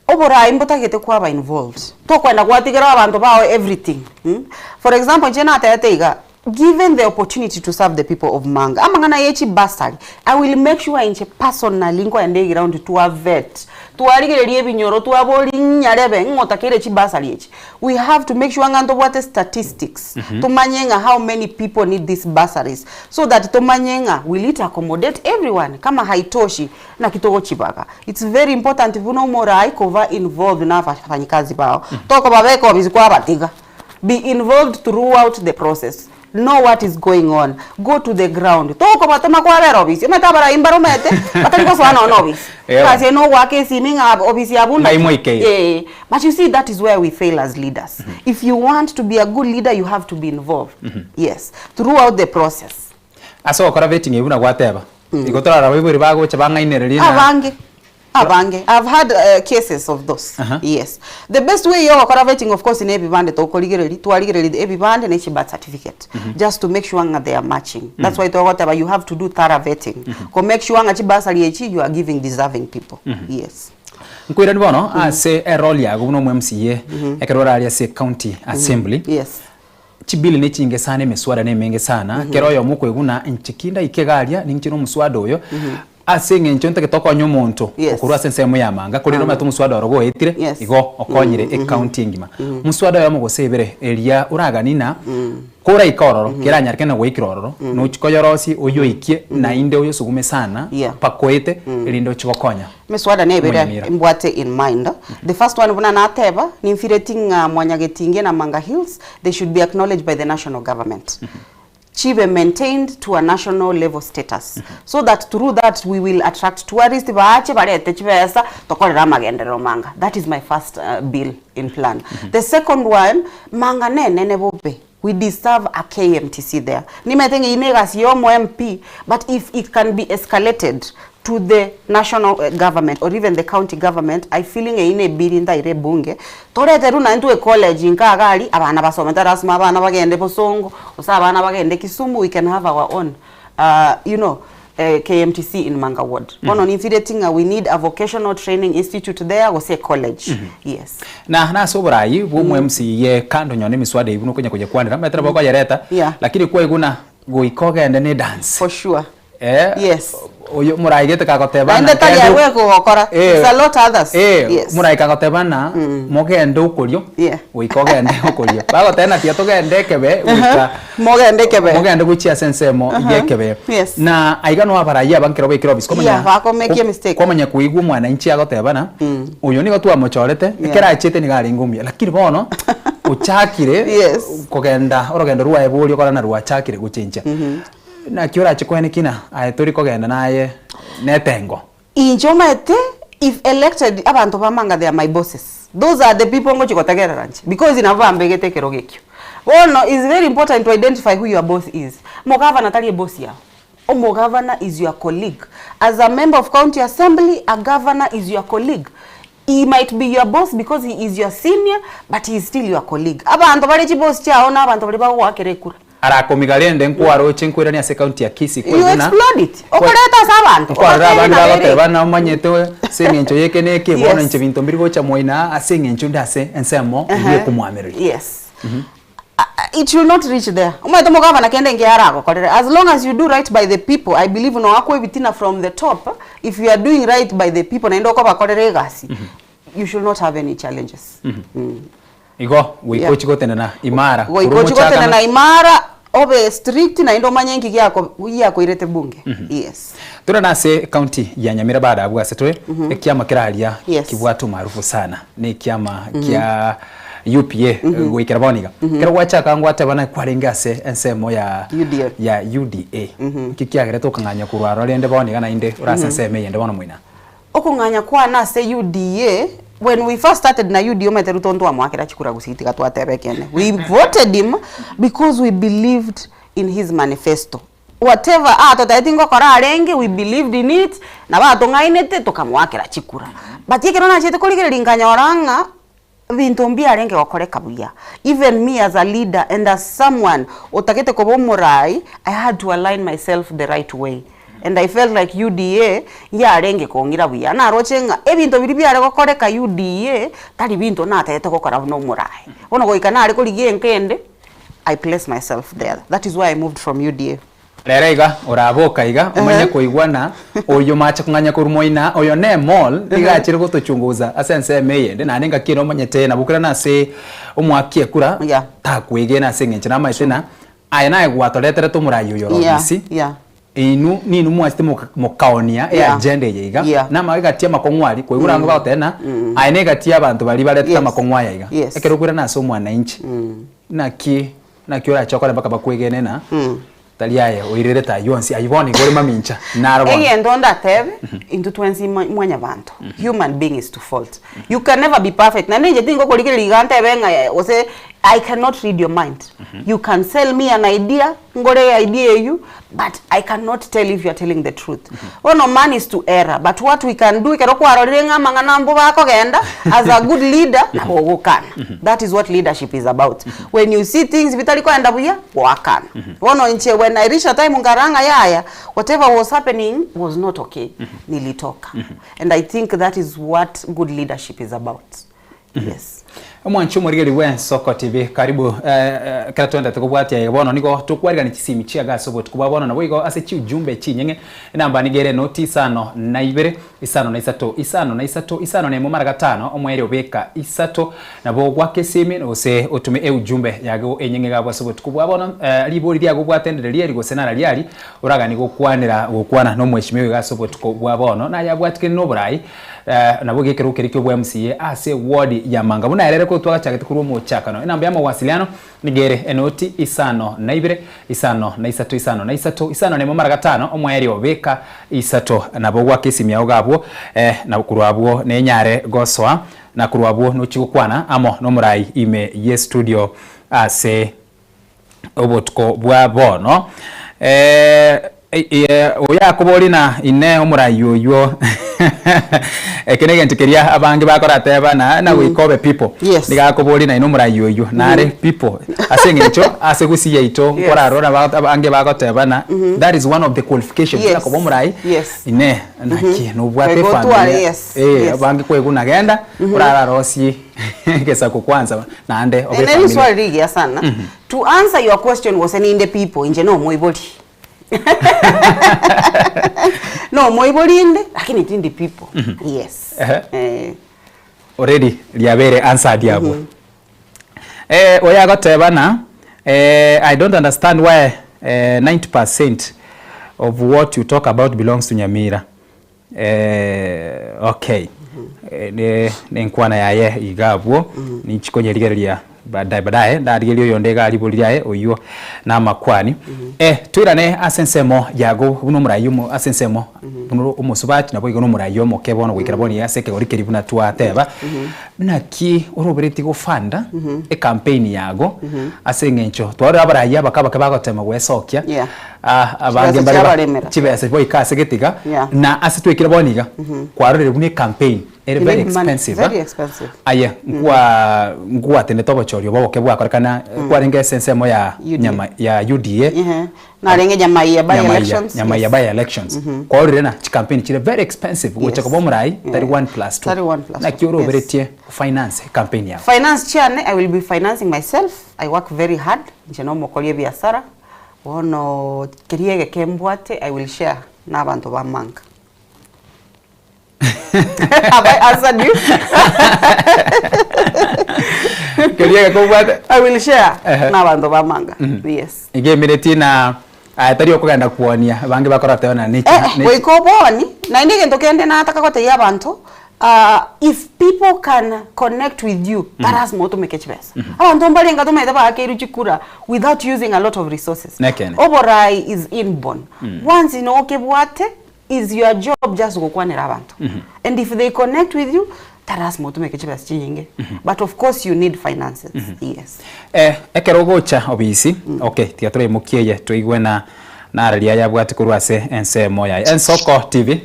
Oborai mbotagete kwaba involved. Tokwenda gwatigera abanto bao everything. Mm? For example, inche natebete iga, given the opportunity to serve the people of Manga, amang'ana ye chibasari, I will make sure inche personally nkoenda eground twavet, twarigereria ebinyoro, twabori nyarebe ng'o otakeire chibasari echi. We have to make sure ng'a ntobwate statistics, tomanye ng'a how many people need these bursaries, so that tomanye ng'a will it accommodate everyone, kama haitoshi Naki togochibaga. It's very important buna omorai koba involved na abafanyikazi bao. Tokobabeka obisi kwabatiga. Be involved throughout the process. Know what is going on. Go to the ground. Tokobatoma kwabera obisi. Omanyete abarai mbaromete batari gosoa nonya obisi. Eeh. Egasi eye nogoaka esimi ng'a obisi abwo Ng'ai naki. mwaikeire. Eeh. But you see that is where we fail as leaders. If you want to be a good leader you have to be involved. Yes. Throughout the process. Ase ogokora vetting eyio buna gwateba, igo torarore abaibori bagocha bang'ainererie ng'a Abange, abange. I've had uh, cases of those. Aha. Yes. The best way yogokora vetting of course ne ebibande tokorigereria, twarigereria ebibande ne chi birth certificate. Just to make sure ng'a they are matching. That's why togoteba you have to do thorough vetting. Ko make sure ng'a chibasari echi you are giving deserving people. Yes. Nkoirani bono ase erole yago buna omo MCA ekero orare ase county assembly. Yes. Chibili nechinge sana emeswada nemenge sana, kera oyomo okoiguna inche ki ndaike iga aria ninche nomoswada oyo, ase eng'encho ntagete okonye omonto Yes. okorwa ase ensemo ya manga korende omanyete omoswada oro goetire Yes. igo okonyire ecounty engima. Moswada oyomo gose ebere eria oragani ng'a koraike ororo keranyareke na goikera ororo nochi koyorosie oyoikie naende oyosugume sana Yeah. mpaka oete erinde ochi gokonya. Emeswada nebere Omonyamira. mbwate in mind. The first one buna nateba, nimfireti ng'a Mwanyagetinge na Manga Hills, they should be acknowledged by the national government. Chibe maintained to a national level status so that through that we will attract tourists baache barete chibesa tokorere amagenderero manga. That is my first bill in plan. The second one, manga nenene bobe, we deserve a KMTC there. Nimanyete ng'a eyio ne egasi ya omo MP but if it can be escalated to the national government or even the county government, I feel ng'a eyio ne ebill ntaire ebunge, Torete runa intwe ecollege inka iga aria, abana basome tari lasima abana bagende Bosongo, gose abana bagende Kisumu, we can have our own you know KMTC in Manga ward. Bono ninfireti ng'a we need a vocational training institute there gose ecollege, yes. Na nase oborai bwa omo MCA kando nonye emiswada eyio buna okonya koyekwanera, omanyete nabo okoyereta, Yeah. lakini kwaiguna goika ogende ne edance. For sure. Eh, Yes. oyo moraigete kagoteba Naende ng'a tari kende agwo ekogokora. Eh. It's a lot others. Eh, Yes. moraika agoteba mogende okorio Yeah. goika ogende okorio bagoteba na tiga togende ekebe goika Mogende ekebe. mogende gochia ase ensemo ya ekebe Yes. na aiga no abarai aba nkero baikire office kwamanya Yeah, bakomekia mistake. kwamanya koigwa omwananchi agoteba oyo nigo twamochorete Yeah. ekero achete nigo arenge omuya lakini bono ochakire Yes. kogenda orogendo rwaye boria okora na rwachakire gochenchia Naki orache koeneki ng'a aye tori kogenda naye netengo? Inche omanyete if elected abanto ba Manga they are my bosses. Those are the people ngochia gotegerera inche because nabwo bambegete ekerogo ekio. Bono is very important to identify who your boss is. Omogavana tari eboss yao, omogavana is your colleague. As a member of county assembly, a governor is your colleague. He might be your boss because he is your senior but he is still your colleague. Abanto bare chiboss chiao na abanto baria bagogoakera ekura. Arakomiga rende nkwaroche nkoirania ase county ya Kisii You kweguna explode it. Okoreta ase abanto. Nkwarora Obatebie abande nabo ere bagoteba iga. ng'a omanyete ase eng'encho y'eke na eke bono Yes. inche binto mbiri gocha moino ase eng'encho nde ase ensemo eyio ekomwamereria. Yes. It will not reach there. Omanyete omogavana kende nkiya aragokorere. As long as you do right by the people, I believe noakwe ebitina from the top, if you are doing right by the people naende okobakorera egasi, you should not have any challenges. Igo goika Yeah. ochie gotenena imara Goika korwa ochie omochakano. gotenena imara, obe strict naende omanye nki giako giakoirete bunge. Yes. Tore nase county ya Nyamira bado abwo ase tore ekiama kere aria Yes. kibwate omaarufu sana na ekiama kia UPA goikera bono iga. Ekero gwachaka ngwateba naye kwarenge ase ensemo ya UDA. ya UDA. Nki kiagerete okong'anya korwa aroro rende bono iga naende ore ase ensemo eyende bono moina? Okong'anya kwane ase UDA, when we first started na UDA omanyete Ruto ntwamoakera chikura gose tiga twateba ekeene. We voted him because we believed in his manifesto. Whatever atotebetie ngokora arenge we believed in it, nabo atong'ainete tokamoakera chikura. But ekero nachete korigereria nkanyora ng'a Ebinto mbiarenge gokoreka buya. Even me as a leader and as someone otagete koba omorai, I had to align myself the right way. And I felt like UDA yarenge kong'ira buya. Naroche ng'a ebinto biria biare gokoreka UDA, tari binto natagete gokora buna omorai. Bono goika nare korigia enka ende, I place myself there. That is why I moved from UDA. Rero iga oraboka iga omanye koigwa na oyo mache kong'anya korwa moina oyo ne mall iga achire gotochunguza ase ensemo eyende naende ngaki ere omanyete nabo kera nase omwaki ekura Yeah. takwegena ase eng'encho namaete na aye naye gwatoreterete omorai oyo Yeah, orobisi yeah. inwe ninwe mwachete moka mokaonia Yeah. eagenda eye iga Yeah. na egati amakong'u aria koigure ango bagoteba na aye na egati ya abanto baria baretete Yes. amakong'u aya iga Yes. ekero okoirana ase omwananchi naki Naki orache okore mpaka bakwegene na tari aye oirerete ayio onsi, ayio bono igo ore mamincha, naro bono. Egento ndatebe, intwe twensi mwanyabanto, human being is to fault. You can never be perfect. Naende inche tingokorigereria iga ntebe ng'a gose I cannot read your mind. You can sell me an idea, ngore idea eywo, but I cannot tell if you are telling the truth. Bono man is to error, but what we can do ekero kwarorire ng'a amang'ana mbobe akogenda, as a good leader, nabo ogokana. That is what leadership is about. When you see things bitari koenda buya, goakana. Bono inche when I reach a time nkarora ng'a yaya, whatever was happening was not okay, nilitoka. And I think that is what good leadership is about. Yes. Omwanchi omorigeri bw'Ensoko TV, karibu ekero twendete kobwatia iga bono nigo tokwarigania chisimi chiago ase obotuko bwa bono naboigo ase chiujumbe chinyeng'e enamba nigo ere noti isano na ibere isano na isato isano na isato isano na emo mara gatano omoerio obeka isato nabo gwaka esimi gose otome eujumbe yago enyeng'e iga abwo ase obotuko bwa bono ribori riago obwate rieri gose nara riari oraganie gokwanera gokwana na omweshimiwa iga ase obotuko bwa bono naye abwatikire na oborai Nabo gekerwo keria ki'obwa MCA ase ward ya Manga. Buna ere ere twagachagete korwa omochakano. Enamba y'amawasiliano nigo ere enoti isano na ibere, isano na isato, isano na isato, isano na emo mara gatano, omoerio beka isato. Nabo gwaka esimi yao iga abwo, na korwa abwo nenyare gosoa, na korwa abwo nochie gokwana amo nomorai ime y'estudio ase obotuko bwa bono. Oyo akoboria na inee omorai oywo eke negento keria abange bakorateba na na goika obe people. Yes. Nigo akoboria naende omorai oywo nare people ase eng'encho ase gusii yaito Yes. nkorarora abange bagoteba na that is one of the qualifications Yes. buna koba omorai Yes. inee naki nobwate Goika otware, efamilia yes, yes. abange kwegwa nagenda orararosie egesaku kwanza naende obe Ere efamiri. riswali rigiya sana. To answer your question gose ninde people, inche nomoibori. Nomoibori inde, lakini tindi people. Yes. Ehe. Eh. Already riabeire answered abwo. Eh, oyo agoteba na eh, I don't understand why eh, 90% of what you talk about belongs to Nyamira. Eh, okay. Eh, ne nenkwana yaye iga abwo ninchi konyerigereria baadaye baadaye ndarigereria oyonde iga ribori riaye oywo namakwani. Eh, toirane ase ensemo yago buna omorai omo ase ensemo buna omosubati nabo igo na omorai omoke bono goikera bono iga ase ekegori keria buna twateba. Naki oroberetie gofanda ecampaign yago ase eng'encho twarorire abarai abake abake bagotema gwesokia Yeah. Ah, abange Chibesa mbare ba- chiabaremera. chibesa boika ase getiga Yeah. na ase twekire bono iga kwarorire buna ecampaign ere You very need money. expensive Very ah. expensive. Aye nkwa nkwatenete obochori obo oboke bwakorekana kwarenge ase ensemo ya UDA. nyama ya UDA Ehe. Narenge Nyamaiya by Nyamaiya elections. Nyamaiya Yes. by elections kwarorire na chicampaign chire very expensive gocha Yes. koba omorai tari Yeah. 1 plus 2 Tari one plus naki two. Yes. oroberetie finance campaign yago Finance chiane, I will be financing myself. I work very hard. Inche nomokori ebiasara. Bono keria egeke mbwate I will share na abanto ba Manga. Have I answered you? Keria egeke obwate? I will share Ehe. na abanto ba Manga. Yes. Iga emereti na aye tari okogenda kwonia abange bakoroteba na ne Eh, eh, goika oboni naende egento kende nataka gotebia abanto ah, if people can connect with you tarasima otomeke chibesa. Abanto mbarenge tomanyete baakeirwe chikura without using a lot of resources. Nekeene. Oborai is inborn. Once nokebwate is your job just gokwanera abanto. And if they connect with you tarasima otomeke chibesa chinyinge. But of course you need finances. Yes. Eh, ekero ogocha obisi, okay, tiga toraimokie eye toigwe na nararia yabwate korwa ase ensemo yaye. Ensoko TV.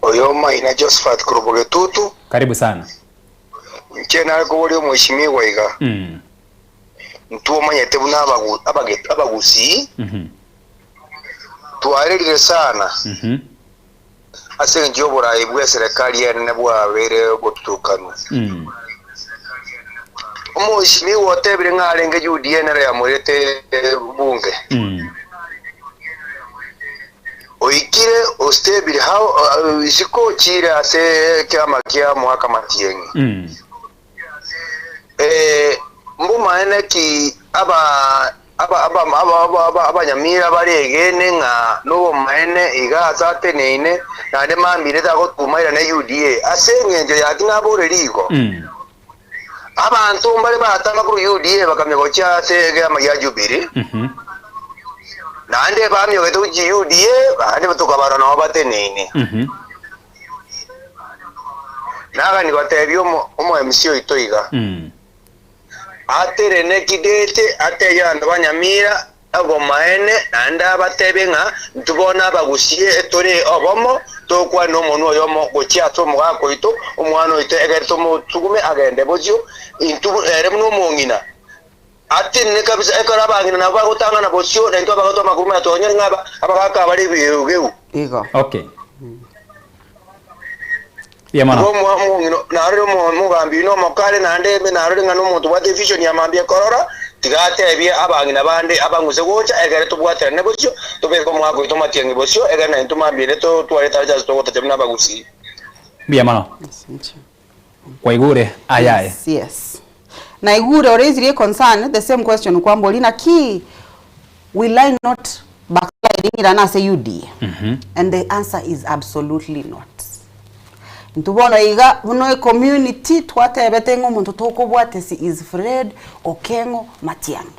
Oyo Maina Josephat korwa Bogetutu. Karibu sana. Inche nare koboria omweshimiwa iga, Intwe omanyete buna abagu- abage- abagusii twarerire sana ase engencho y'oborai bw'eserekari enene bwabeire obotutukanu. Omweshimiwa otebire ng'a arenge UDA nere yamoirete bunge. Oikire ostebire how isiko ochire ase ekiama kia Mwaka Matieng'i. Eh, mbomaene ki aba aba aba aba aba aba abanyamira baregene ng'a nobomaene iga ase ateneine naende mambire tagotumaira ne UDA ase eng'encho yaki nabore rigo. Abanto mbare batama korwa UDA bakamia gochia ase egeama gia Jubilee, naende bamiogete gochia UDA, naende tokabarora nao bateneine. Nagani gotebia omo omo MC oito iga, aterene kidete atebie abanto ba Nyamira obomaene, naende abatebie ng'a intwe bono abagusie etore obomo, Tokwane nomonwa oyomo gochia ase omogaka oito, omwana oito, egere tomotugume agende bosio, intwe ere buna omong'ina. Atenene kabisa, ekero abang'ina nabo bagotang'ana bosio, na intwe abagotu amakuru maya twanyore ng'a abagaka abare ebiegeu. Igo. Okay. Mbuya mono. Igo omong'ina narore omogambi oyio nomokare, naende narore ng'a nomonto obwate evision ya mambia ekorora, tiga atebie abang'ina bande abang'use gocha, egere tobwaterane bosio, tobeke omogaka oito matiang'i bosio, egere naintwe mambia ere totware etaracha ase togotacha buna abagusii. Mbuya mono. Kwaigure ayaye. Yes, yes. Naigure oraisirie concern, the same question kwamboria naki will I not backslide ng'irane ase UDA? And the answer is absolutely not. Intwe bono iga buna ecommunity twatebete ng'a omonto tokobwatesi is Fred Okengo Matiang'i.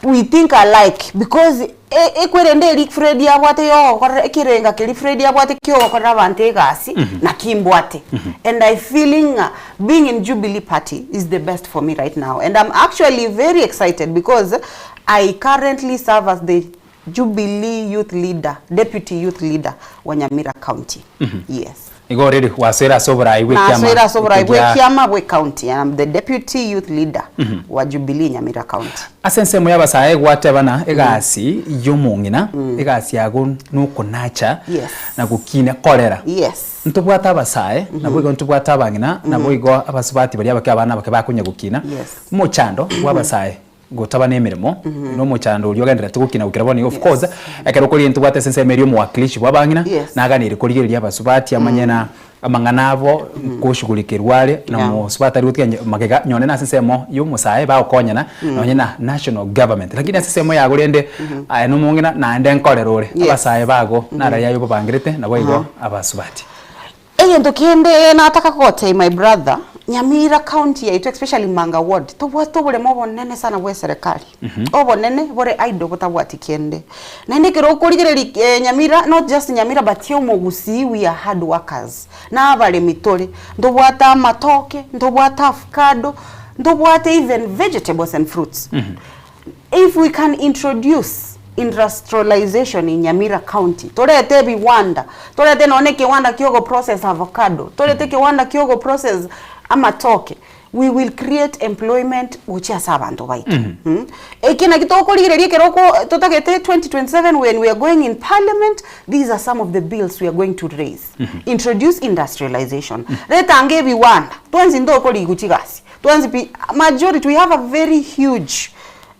We think alike because e- ekwerende eria Fred abwate yogokorera ekerenga keria Fred abwate kiogokorera abanto egasi, naki mbwate. And I feeling ng'a being in Jubilee party is the best for me right now and I'm actually very excited because I currently serve as the Jubilee youth leader, deputy youth leader wa Nyamira county. Yes. Igo already gwasoire ase oborai bw'ekiama Nasoire ase oborai ekia bw'ekiama bwe county and I'm the deputy youth leader wa Jubilee Nyamira county. Ase ensemo y'abasae gwatebana egasi y'omong'ina, egasi yago nokonacha Yes. na gokina korera. Yes. Ntobwate abasae, naboigo ntobwate abang'ina, naboigo abasubati baria abake abana abake bakonya gokina. Yes. Omochando bw'abasae gotaba nemeremo, nomochando oria ogendererete gokina gokera bono iga of course, ekero okorigia ntobwate ase ensemo eria omowakilishi bw'abang'ina, Yes. naganeire korigereria abasubati amanye na amang'ana abo nkoshughulikerwa are, na Yeah. omosubati aria gotiga magega nonye na ase ensemo ya omosae bagokonyana, nonye na national government. Lakini ase ensemo yago rende, aye na omong'ina naende nkorera ore, Yes. abasae bago naro aye obabangerete naboigo abasubati. Egento kende nataka kogotebia my brother, Nyamira county yaito especially Manga ward tobwate oboremo obonene sana bwe eserekari, obonene bore idle botabwati kende. Naende ekero okorigereria Nyamira not just Nyamira but omogusii we are hard workers, na abaremi tore, ntobwate amatoke, ntobwate avocado, ntobwate even vegetables and fruits. If we can introduce industrialization in Nyamira county, torete ebiwanda, torete nonye na ekewanda kia ogo process avocado, torete ekewanda kia ogo process amatoke, we will create employment gochia ase abanto baito. Eke naki tokorigereria ekero oko totagete 2027 when we are going in parliament, these are some of the bills we are going to raise. Introduce industrialization, reta ange ebiwanda, twensi ntokorigwa chigasi. Twensi pi, majority, we have a very huge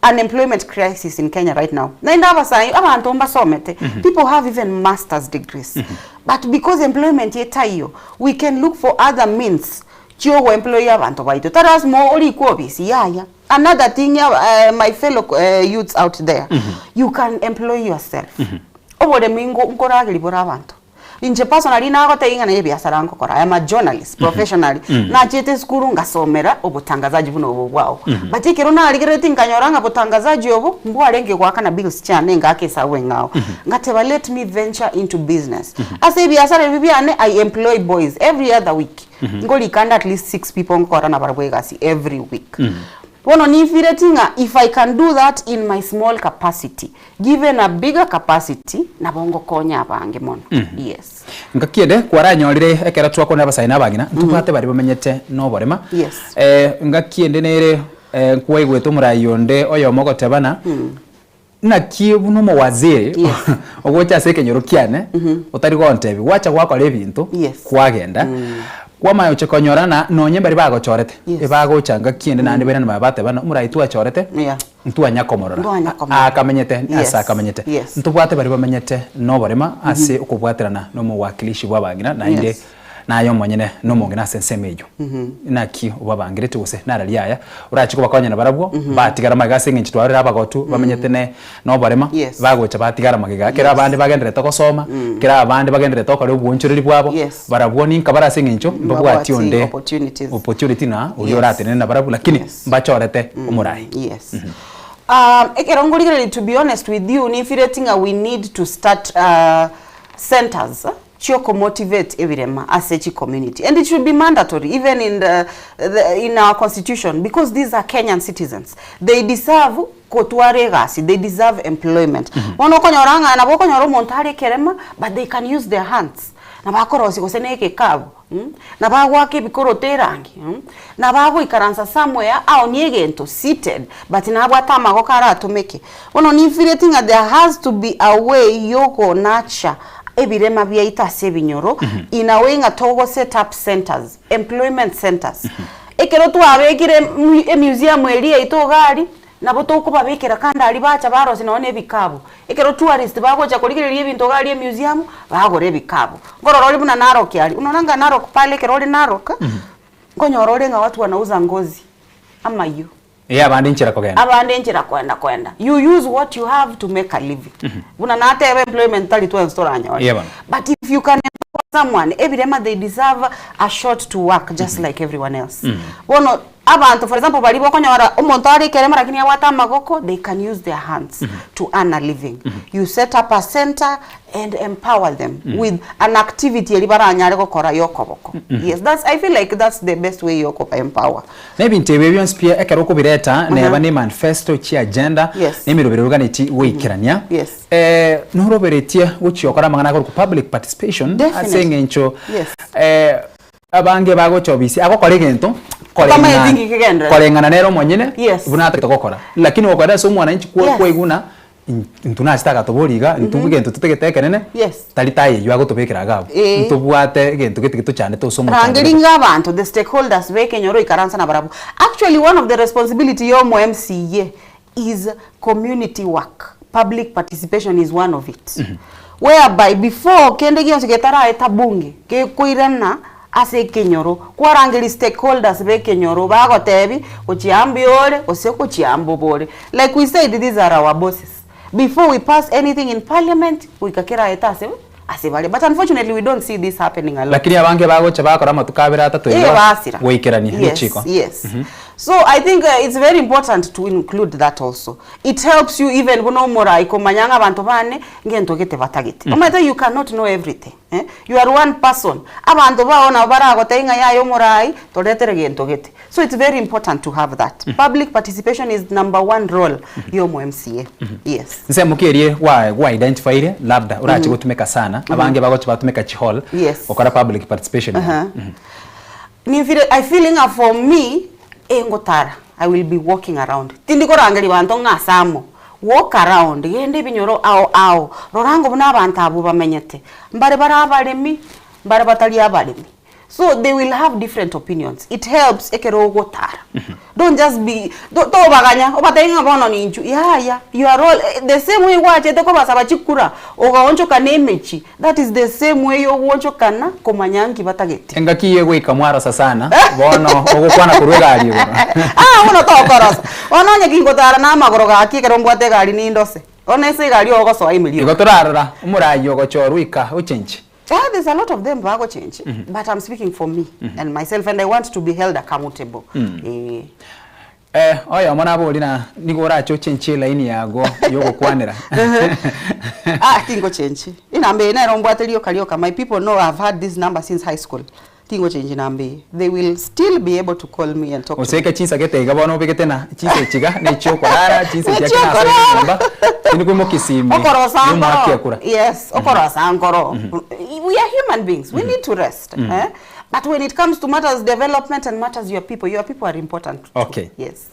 unemployment crisis in Kenya right now. Naende abasae, abanto mbasomete, people have even masters degrees. But because employment etaiyo, we can look for other means chiogo employ abanto baito. Tari lasima orikwe ofisi, yaya. Another thing ya my fellow youths out there, you can employ yourself. Oboremi nko nkorageria bore abanto. Inche personally nagotebia ng'a naye ebiasara ngokora, I am a journalist professionally, nachete esukuru ngasomera obotangazaji buna obo bwao. But ekero narigereretie nkanyora ng'a botangazaji obo mbwarenge goakana bills chiane ngaaka esabu eng'ao. Ngateba let me venture into business. Ase ebiasara ebi biane I employ boys every other week, nkorika ande at least six people ngokora nabarabwo egasi every week. Bono nifireti ng'a if I can do that in my small capacity, Given a bigger capacity, nabo ngokonya abange mono. Yes. Ngaki ende kwaranyorire ekero twakwanire abasae na abang'ina, ntobwate baria bamenyete noborema. Yes. Ngaki ende nere nkwaigwete omorai onde oyomo ogotebana, naki buna omowaziri Yes. ogocha ase ekenyoro kiane, otari gontebia, gwacha gwakora ebinto, Yes. kwagenda, kwamanya gochia konyorana nonye mbaria bagochorete, Yes. ebagocha ngaki ende naende bairane bateba omorai twachorete, Yeah. Ntwanya komorora. Ntwanya komorora. Aakamenyete Yes. ase akamenyete. Yes. Ntobwate baria bamenyete noborema ase okobwaterana nomowakilishi bw'abang'ina naende Yes. naye omonyene nomong'ina ase ensemo eyio. Naki obabangerete gose nararia aya orachie kobakonya nabarabwo batigara magega ase eng'encho twarorire abagotu bamenyete ne noborema Yes. bagocha batigara magega ekero Yes. abande bagendererete gosoma ekero abande bagendererete gokora obwoonchoreri bwabo Yes. barabwo ninka bare ase eng'encho mbabwati Mbabwati onde opportunities. opportunity na oria Yes. oratenene nabarabwo lakini Yes. mbachorete omorai. Yes. Um, ekero ngorigereria to be honest with you nifireti ng'a we need to start uh, centers eh, chiokomotivate ebirema ase chi community and it should be mandatory even in the, the, in our constitution because these are Kenyan citizens they deserve kotwara egasi they deserve employment bono okonyora ng'a nabo okonyora omonto are ekerema but they can use their hands nabo akorosia gose na egekabu Na bagoaka ebikoroto erangi, na bagoikaransa somewhere aonie egento seated but nabwate amagoko aratomeke. Bono ninfireti ng'a there has to be a way yogonacha ebirema biaito ase ebinyoro in a way ng'a togo set up centers, employment centers. Ekero twabekire emuseum eria yaito iga aria, Nabo tokobabekera kando aria bacha barosia nonya na ebikabu. Ekero tourist bagocha korigereria ebinto iga aria emuseum, bagora ebikabu. Nkorora ore buna Narok aria, unaona nga Narok pale ekero ore Narok, nkonyora ore ng'a watu wanauza ngozi, amayio. Ee abande enchera kogenda. Abande enchera koenda koenda. You use what you have to make a living. Buna nateba employment tari twensi toranyore. Ee bono. But if you can empower. Someone, ebirema they deserve a shot to work just like everyone else. Bono abanto for example baria bokonyora omonto are ekerema lakini abwate amagoko they can use their hands to earn a living. You set up a center and empower them with an activity eria baranyare gokora ya okoboko. Yes, that's I feel like that's the best way ya okoba empower. Na ebinto ebi bionsi pi ekero okobireta neba ne manifesto, chiagenda, Yes. na emeroberi oganetie goikerania. Yes. Eh, noroberetie gochia gokora amang'ana akorokwa public participation ase Definitely. eng'encho Yes. eh, abange bagocha obisi agokora egento Otamanyeti nki kegenderete. koreng'ana nere omonyene Yes. buna atagete gokora lakini gokora ase omwananchi kwa Yes. kwaiguna intwe nachete agatoboria iga intwe egento totagete ekenene Yes. tari tayo eywo agotobekera iga abwo Eh. ntobwate egento gete getochandete ase omochandero. Rangeria ng'a abanto, the stakeholders b'ekenyoro ikaransa nabarabwo. Actually one of the responsibility ya omo MCA is community work, public participation is one of it. Whereby before kende gionsi getaraeta bunge, gekoirana ase ekenyoro, kwarangeria stakeholders b'ekenyoro bagotebi gochia mbuya ore gose gochia mbobe ore. Like we said these are our bosses. Before we pass anything in parliament goika keraete ase ase bare but unfortunately we don't see this happening a lot. Lakini abange bagocha bakora amatuko abere atato Eh, iga basira. goikerania Yes, richiko. yes. So I think it's very important to include that also. It helps you even buna omorai komanya ng'a abanto bane ngento gete batagete. Omanyete you cannot know everything. Eh? You are one person. Abanto bao nabo baragotebie ng'a yaya omorai toretere gento gete. So it's very important to have that. Public participation is number one role ya omo MCA. Yes. Nsemo ki erie gwa gwa identifyire labda orache gotumeka sana abange bagocha batumeka chihall Yes. gokora public participation Aha. Ninfire I feel ng'a for me engotara I will be walking around. Tindi korangeria banto ng'a ase amo. Walk around, genda ebinyoro ao ao, rora ng'a buna abanto abwo bamenyete. Mbare bare abaremi, mbare batari abaremi. So they will have different opinions. It helps ekero ogotara. Don't just be to tobaganya obatebie ng'a bono ninchu yaya you are all the same way gwachete kobasaba chikura ogaonchoka na emechie that is the same way ogwonchokana komanya nki batagete. Engaki eye goika mwarosa sana bono ogokwana korwa egari igoro. Ah bono tokorosa. Bono onye kingotara na amagoro gaki ekero mbwate egari nindose. Bono ase egari ogosoa ime Igo rioka. torarora omorayi ogochorwa ika ochenche. Ah, there's a lot of them bagochenchi but I'm speaking for me and myself and I want to be held accountable. Eh. Eh, oyomo nabori na nigo orache ochenchie elaini yago yogokwanera. Ah, tingochenchi. Inamba eye nero mbwate rioka rioka. My people know I've had this number since high school. Tingochenchi namba eye. They will still be able to call me and talk to me. Oseke chinsa gete iga bono obegete na chinsa echi iga na echiokorara chinsa echi ake nasoire nyomba tindi koimokia esimi Okorosa yomoaki nkoro. ekura. Yes, okorosa nkoro. We are human beings. We need to rest. Eh? But when it comes to matters development and matters your people, your people are important too. Okay. Yes.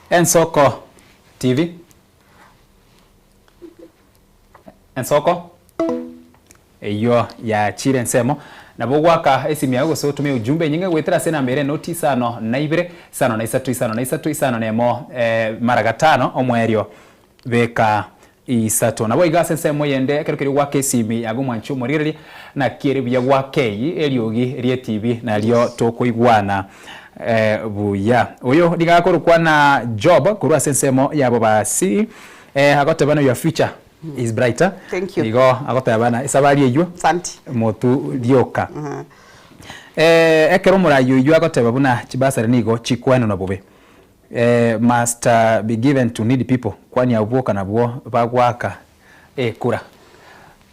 Ensoko TV. Ensoko eyio yachire ensemo nabo ogwaka esimi yago gose otume ujumbe enyinge goetera ase enamba ere noti isano na ibere isano na isato isano na isato isano na emo eh, mara gatano omoerio beka isato. Nabo iga ase ensemo eyende ekero keria gwaka esimi yago omwanchi omorigereria naki ere buya gwaka eyio eriogi rie TV nario tokoigwana buya. Oyo nigo akorokwa na Job korwa ase ensemo yabo basi agoteba na your future is brighter. Thank you. Igo agoteba na esabari eywo Asanti. motu rioka. Ekero omorai oyio agoteba buna chibasari nigo chikwenenwa bobe. Must be given to needy people, kwani abwo boka nabwo bagoaka ekura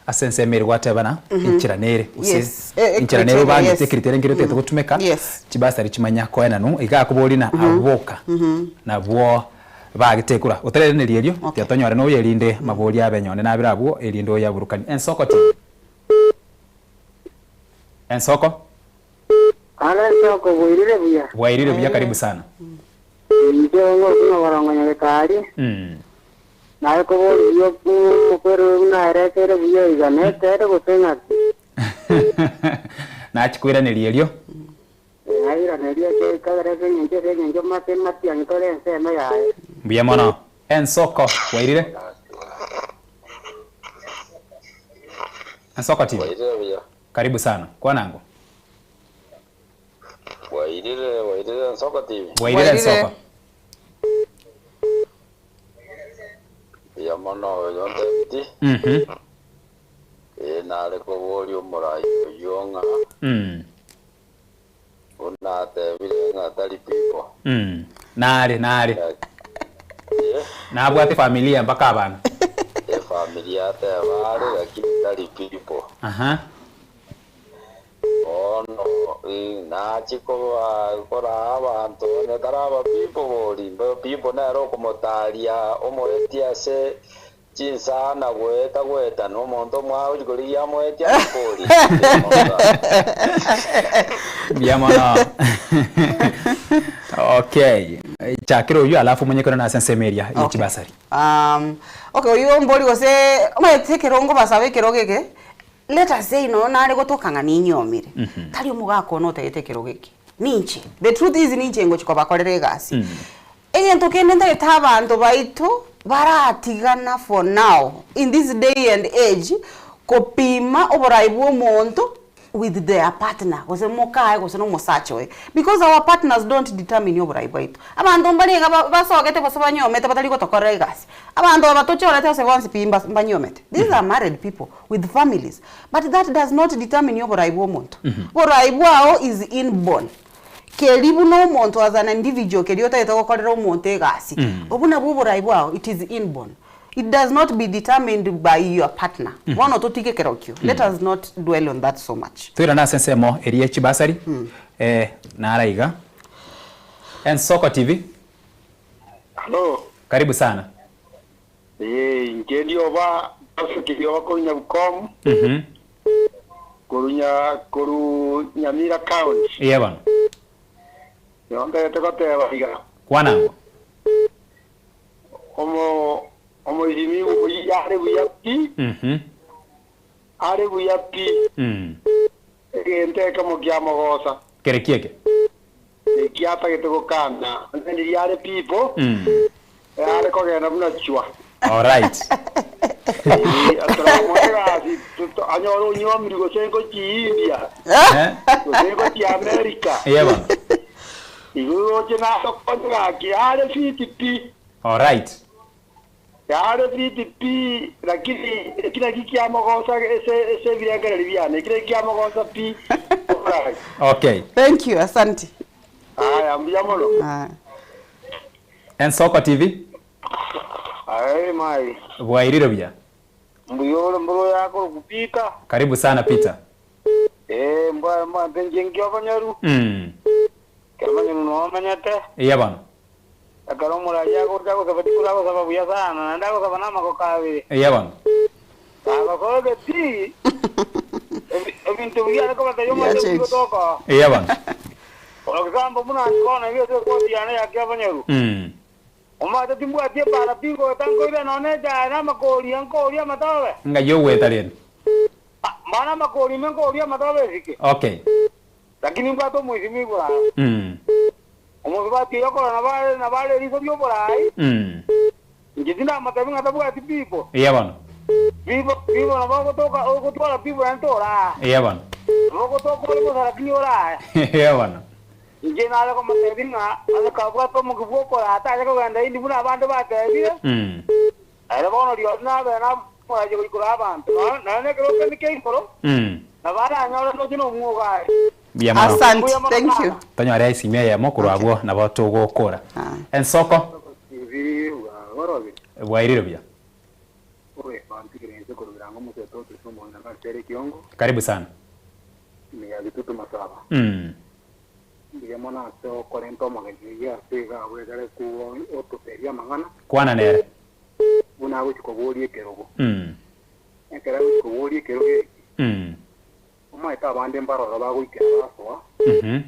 ase ensemo ere gwatebana enchera nere gose Yes. Eh, eh, enchera nere criteria, obangete yes. ecriteria nkere otagete gotumeka Yes. chibasari chimanya koenanu iga akoboria na abwo boka nabwo bagete ekura otarereneria erio Okay. tiga tonyore noyo erinde maboria abe nyonde nabere abwo erinde oyaburukanie. Ensoko TV. Ensoko. Aro ensoko bwairire buya. Bwairire buya karibu sana. Inche ng'oku ng'oborongo Nyagetari, naye koboria omokweri oyo buna aerekeire buya iga, netere gose ng'aki? Nachia koiraneria erio. Airanerie ase ekagera ase eng'encho ase eng'encho mate matiang'i tore ensemo yaye. Mbuya mono. Ensoko, bwairire? Ensoko TV. Bwairire buya. Karibu sana. Kwanango. Bwairire, bwairire Nsoko TV. Bwairire Bwairire. Nsoko. Buya mono oyo ntebeti. Nare koboria omorai oyio ng'a buna atebire ng'a tari people. Nare, nare. Eh? Nabwate familia mpaka abana. Efamilia ateba are lakini tari people. Aha. Bono nachie koraa abanto onye taraba people bori, people nere okomotaria omoetie ase Chinsana goeta goeta nomonto omwao gochia korigia amoetie amakori. Mbuya mono. Okay. Chakera oyio alafu omonye korana ase ensemo eria ye Okay. chibasari. Um, okay, oyio mbori gose omanyete ekero ngobasaba ekerogo eke, let us say nonya nare gotoka ng'a ninyomire, tari omogaka one otagete ekerogo eke, ninche. The truth is ninche ngochia kobakorera egasi. Egento kende ntagete abanto baito baratigana for now in this day and age kopima oborai bwa omonto with their partner gose mokaye gose na omosacha oye because our partners don't determine oborai bwaito. Abanto mbare iga basogete gose banyomete batari gotokorera egasi. Abanto aba tochorete ase bonsi pi mbanyomete. These are married people with families but that does not determine oborai bwa omonto. Borai bwao is inborn. Keria buna omonto as an individual keria otagete gokorera omonto egasi, obwo nabwo oborai bwao, it is inborn. It does not be determined by your partner. Bono totige kerokio, let us not dwell on that so much. Toirane ase ensemo eria ye chibasari, eh, nara iga. Ensoko TV, Hallo. karibu sana. Ee, inche ndioba Joseph ndioba korwa Nyabukomu, Mhm. korwa nya korwa Nyamira County. Eya bono. Nigo ntagete goteba iga, Kwana ango. omo omoisimi oyi are buya pi, Mhm. are buya pi, Mm. egento ekemo kiamogosa, Kere kieke. eki atagete gokana, onye riria are pipo, Mm. are kogenda buna chwa. Alright. Ee, ataramoa egasi, to- to- anyore onyuomiri gose ngochia India, Eh? gose ngochia America. Eya bono. Igo roche nagokonye gaki, are fiti pi. Alright. Yare fiti pi, lakini eki naki kiamogosa ase ase ebirengererio biane, eki naki kiamogosa pi oborai. Okay. Thank you, asante. Aya, mbuya mono. Aya. Ensoko TV, Aye mai. bwairire buya. Mbuya ore mboro yakoroku Peter. Karibu sana Peter. Ee mbwa mbwate inche nkiobanyaru. Mm. Ekemanyeru nomenyete. Eya bono. Ekero omoraia agocha gosaba chikura agosaba buya sana, naende agosaba namagoko abere. Eya bono. Kagosoa egetii, ebi- ebinto biria are kobatebia omanyete Yachenji. bigotoka. Eya bono. For example, buna bono iga ase ekoti yane ya Kiabanyaru, Mm. omanyete timbwati ebaara tingoeta nkoira nonya echae na amakori nkoria amatobe. Ng'ai ogweta rende? Ah, Mana amakori ime nkoria amatobe esike. Okay. Lakini mbwate omoisimi igoro aa. Mm. Omosubati oyo okorora nabo are nabo are eriso ri'oboraai, Mm. inche tindamotebia ng'a tabwati pipo. Eya bono. Pipo, pipo nabo ogotoka ogotwara pipo naende toraa. Eya bono. Nabo ogotoka ore bosa lakini orae. Eya bono. Inche nare komotebia ng'a onye kabwate omokia bw'okoraa tache kogenda indi buna abande batebire, Mm. ere bono rirorio nabe namorache goikora abanto. Nonya nonya nekero kende kia igoro, Mm. nabo aranyore ndoche nomwoga aye. Mbuya mono. Asante, Mbuya mono thank you. sana. Tonyore esimi eyemo korwa Okay. abwo nabo togokora. Ah. Ensoko bwairire buya. Karibu sana. Mm. Kwana nere. Mm. Mm. Omanyete abande mbaroro bagoikera basoa, Mhm.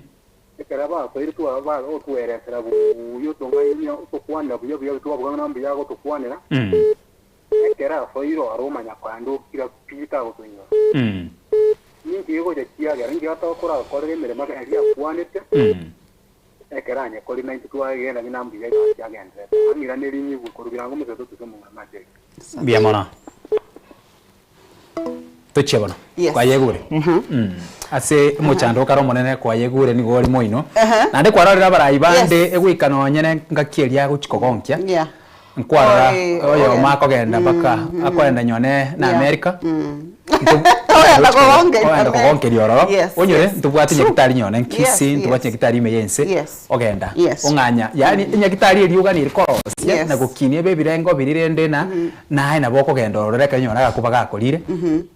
ekero basoire twa ba otweresera buya otong'ainia otokwanera buya buya twabuga ng'a mbuya agotokwanera, Mm. ekero asoire oro omanya kogenda okira pi tagotoinyora. Mm. Ninki gegocha kiagera ninki gatokorakorera emeremo eria akwanete, Mm. ekero anyekorire naintwe twagenda ng'a mbuya egasi agenderete. Ang'iraneri nyigwe korwa birango omosacha otose omong'ina amache. Mbuya mono. Tochie bono. Yes. Kwayegure. Mm. Ase omochando okare omonene kwayegure nigo ore moino. Ehe. Naende kwarorire abarai bande Yes. egoika nonye ne ngaki eria agochi kogonkia. Yeah. Nkwarora Oi, oyomo oye. akogenda mpaka akoenda nyone na Yeah. America. Mm. Kogenda kogonkeria Ogenda America. kogonkeria ororo Yes, onyore yes. ntobwate True. nyagitari nyone Yes, Kisii ntobwate yes. nyagitari ime ya ense Yes. ogenda Yes. ong'anya yaani enyagitari eria oganire korosia Yes. na gokinia ebe ebirengo biria rende na naye nabo okogenda ororo ekero onyore agakuba gakorire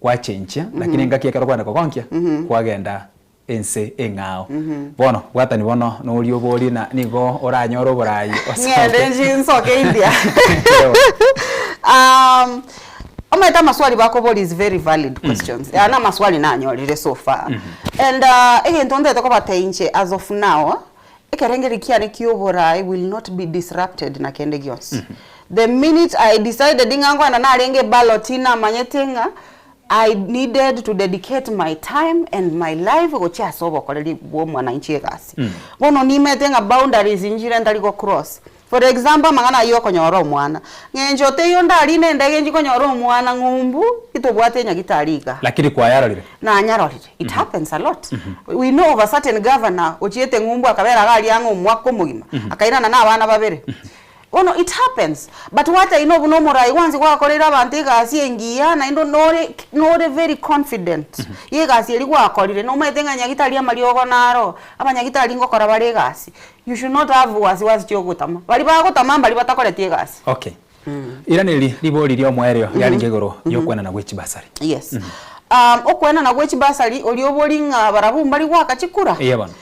gwachenchia lakini engaki ekero kwagenda kogonkia kwagenda ense eng'ao. Bono bwatani bono noria oborie na nigo oranyore oborai Ng'ende osoke. nchi nsoke India. Ewa. Um, omanyete amaswali bakoboria is very valid questions. Aya na amaswali nanyorire so far. And uh, egento ntete kobatebia inche as of now, ekerengerio kiane kia oborai will not be disrupted na kende gionsi. The minute I decided ng'a nkogenda narenge ballot namanyete ng'a I needed to dedicate my time and my life gochia ase obokoreri bwa omwananchi egasi. Bono nimete ng'a boundaries nchire ntari go cross. For example amang'ana ayio okonyora omwana, ng'encho teiyo ndarine endege nchi konyora omwana ng'umbu itobwate enyagitari igaa. Lakini kwayarorire? Nanyarorire. It happens a lot. We know of a certain governor ochiete ng'umbu akabera iga aria ang'e omwaka omogima, akairana na abana babere. Bono it happens but gwataina obuna omorai gwansi gwakoreire abanto egasi engiya naende nore nore very confident ye egasi eria gwakorire nomanyete ng'a nyagitari amariogo naro abanyagitari ngokora bare egasi you should not have wasiwasi chiogotama baria bagotama mbaria batakoreti egasi. Okay. Iraneria ribori riomoerio riarenge igoro yokwenana gwe chibasari. Yes. Okwenana gwe chibasari oria obori ng'a barabwo mbari goaka chikura. Eya bono.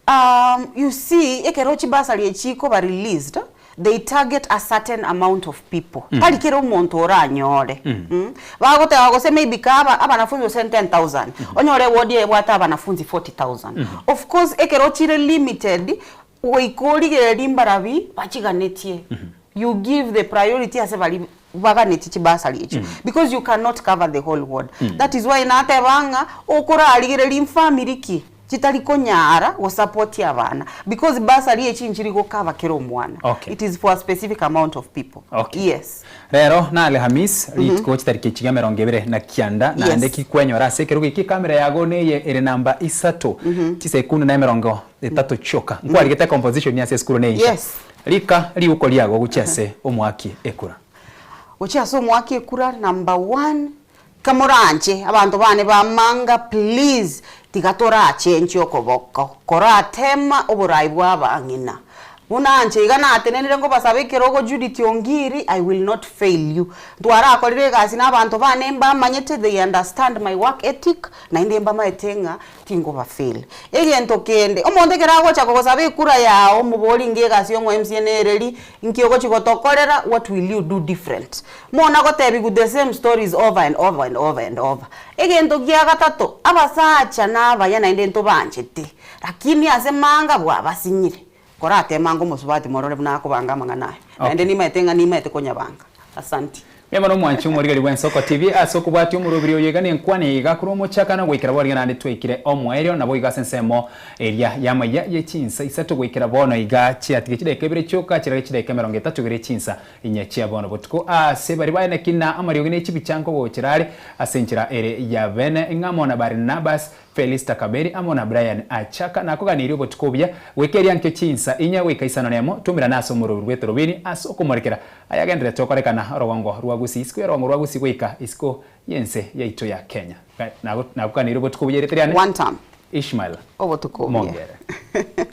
Umm you see ekero chibasari echi chikoba released they target a certain amount of people tari kera omonto oranyore mm bagoteba gose maybe ka aba abanafunzi gose 10000 onyore eward eye ebwate abanafunzi 40000 of course ekero chire limited goika origererie mbarabi bachiganetie you give the priority ase baria baganetie chibasari echio because you cannot cover the whole ward that is why nateba ng'a okorarigereria mfamiri ki Chitari konyara gosapotia abana because bursary echi nchiri go cover kera omwana. Okay. It is for a specific amount of people. Okay. Yes. Rero na Alhamis, rituko chitariki chiria emerongo ebere na kianda, naende Yes. ki kwenyora ase ekerogo eke ekamera yago neye ere namba isato, chisekunde na emerongo etato chioka. Nkwarigete composition ase esukuru ne insha. Yes. Rika riuko riago gochia ase omoaki ekura. Gochia ase omoaki ekura number one, Kamoranche abanto bane ba manga please tiga torachenchie okoboko koratema oborai bwa abang'ina buna nche iga natenenire nkobasaba ekerogo Judith Ongiri I will not fail you ntwarakorire egasi na abanto bane mbamanyete they understand my work ethic naende mbamaete ng'a tingoba fail. Egento kende omonto ekero agocha kogosaba ekura yao omobori nki egasi ya omo MCA nereri Inki ogochia gotokorera, what will you do different? Mona gotebigwa the same stories over and over and over and over. Egento gia gatato, abasacha nabaya naende ntobanchete, lakini ase manga bwabasinyire. Koratema ango omosubati morore buna akobanga amang'ana aya. Naende nimaete ng'a nimaete konyabanga. Asanti. Mbuya mono omwanchi omorigeri bw'Ensoko TV ase okobwatia omorobiri oyo iga nenkwana eye iga korwa omochakano goikera bono iga naende twaikire omoerio nabo iga ase ensemo eria y'amaiya ye chinsa isato goikera bono iga chiatiga chidaeka ibere chioka chirage chidaeka emerongo etato igoro ye chinsa inye chia bono botuko ase baria baeneki na amariogi ne chibicha nkogochera are ase enchera ere ya bene ng'amo na Barnabas Felista Kaberi amo na Brian Achaka nakoganeirie obotuko obuya goika eria nkio chinsa inye goika isano nemo twaumerane ase omorobiri bw'etorobini ase okomorekera Ayagendererete gokorekana orogongo rwa Gusii, isiko y'orogongo rwa Gusii goika isiko y'ense yaito ya Kenya. Nagokaneire obotuko obuya erieta riane One term. Ishmael Obotuko obuya. Mongere.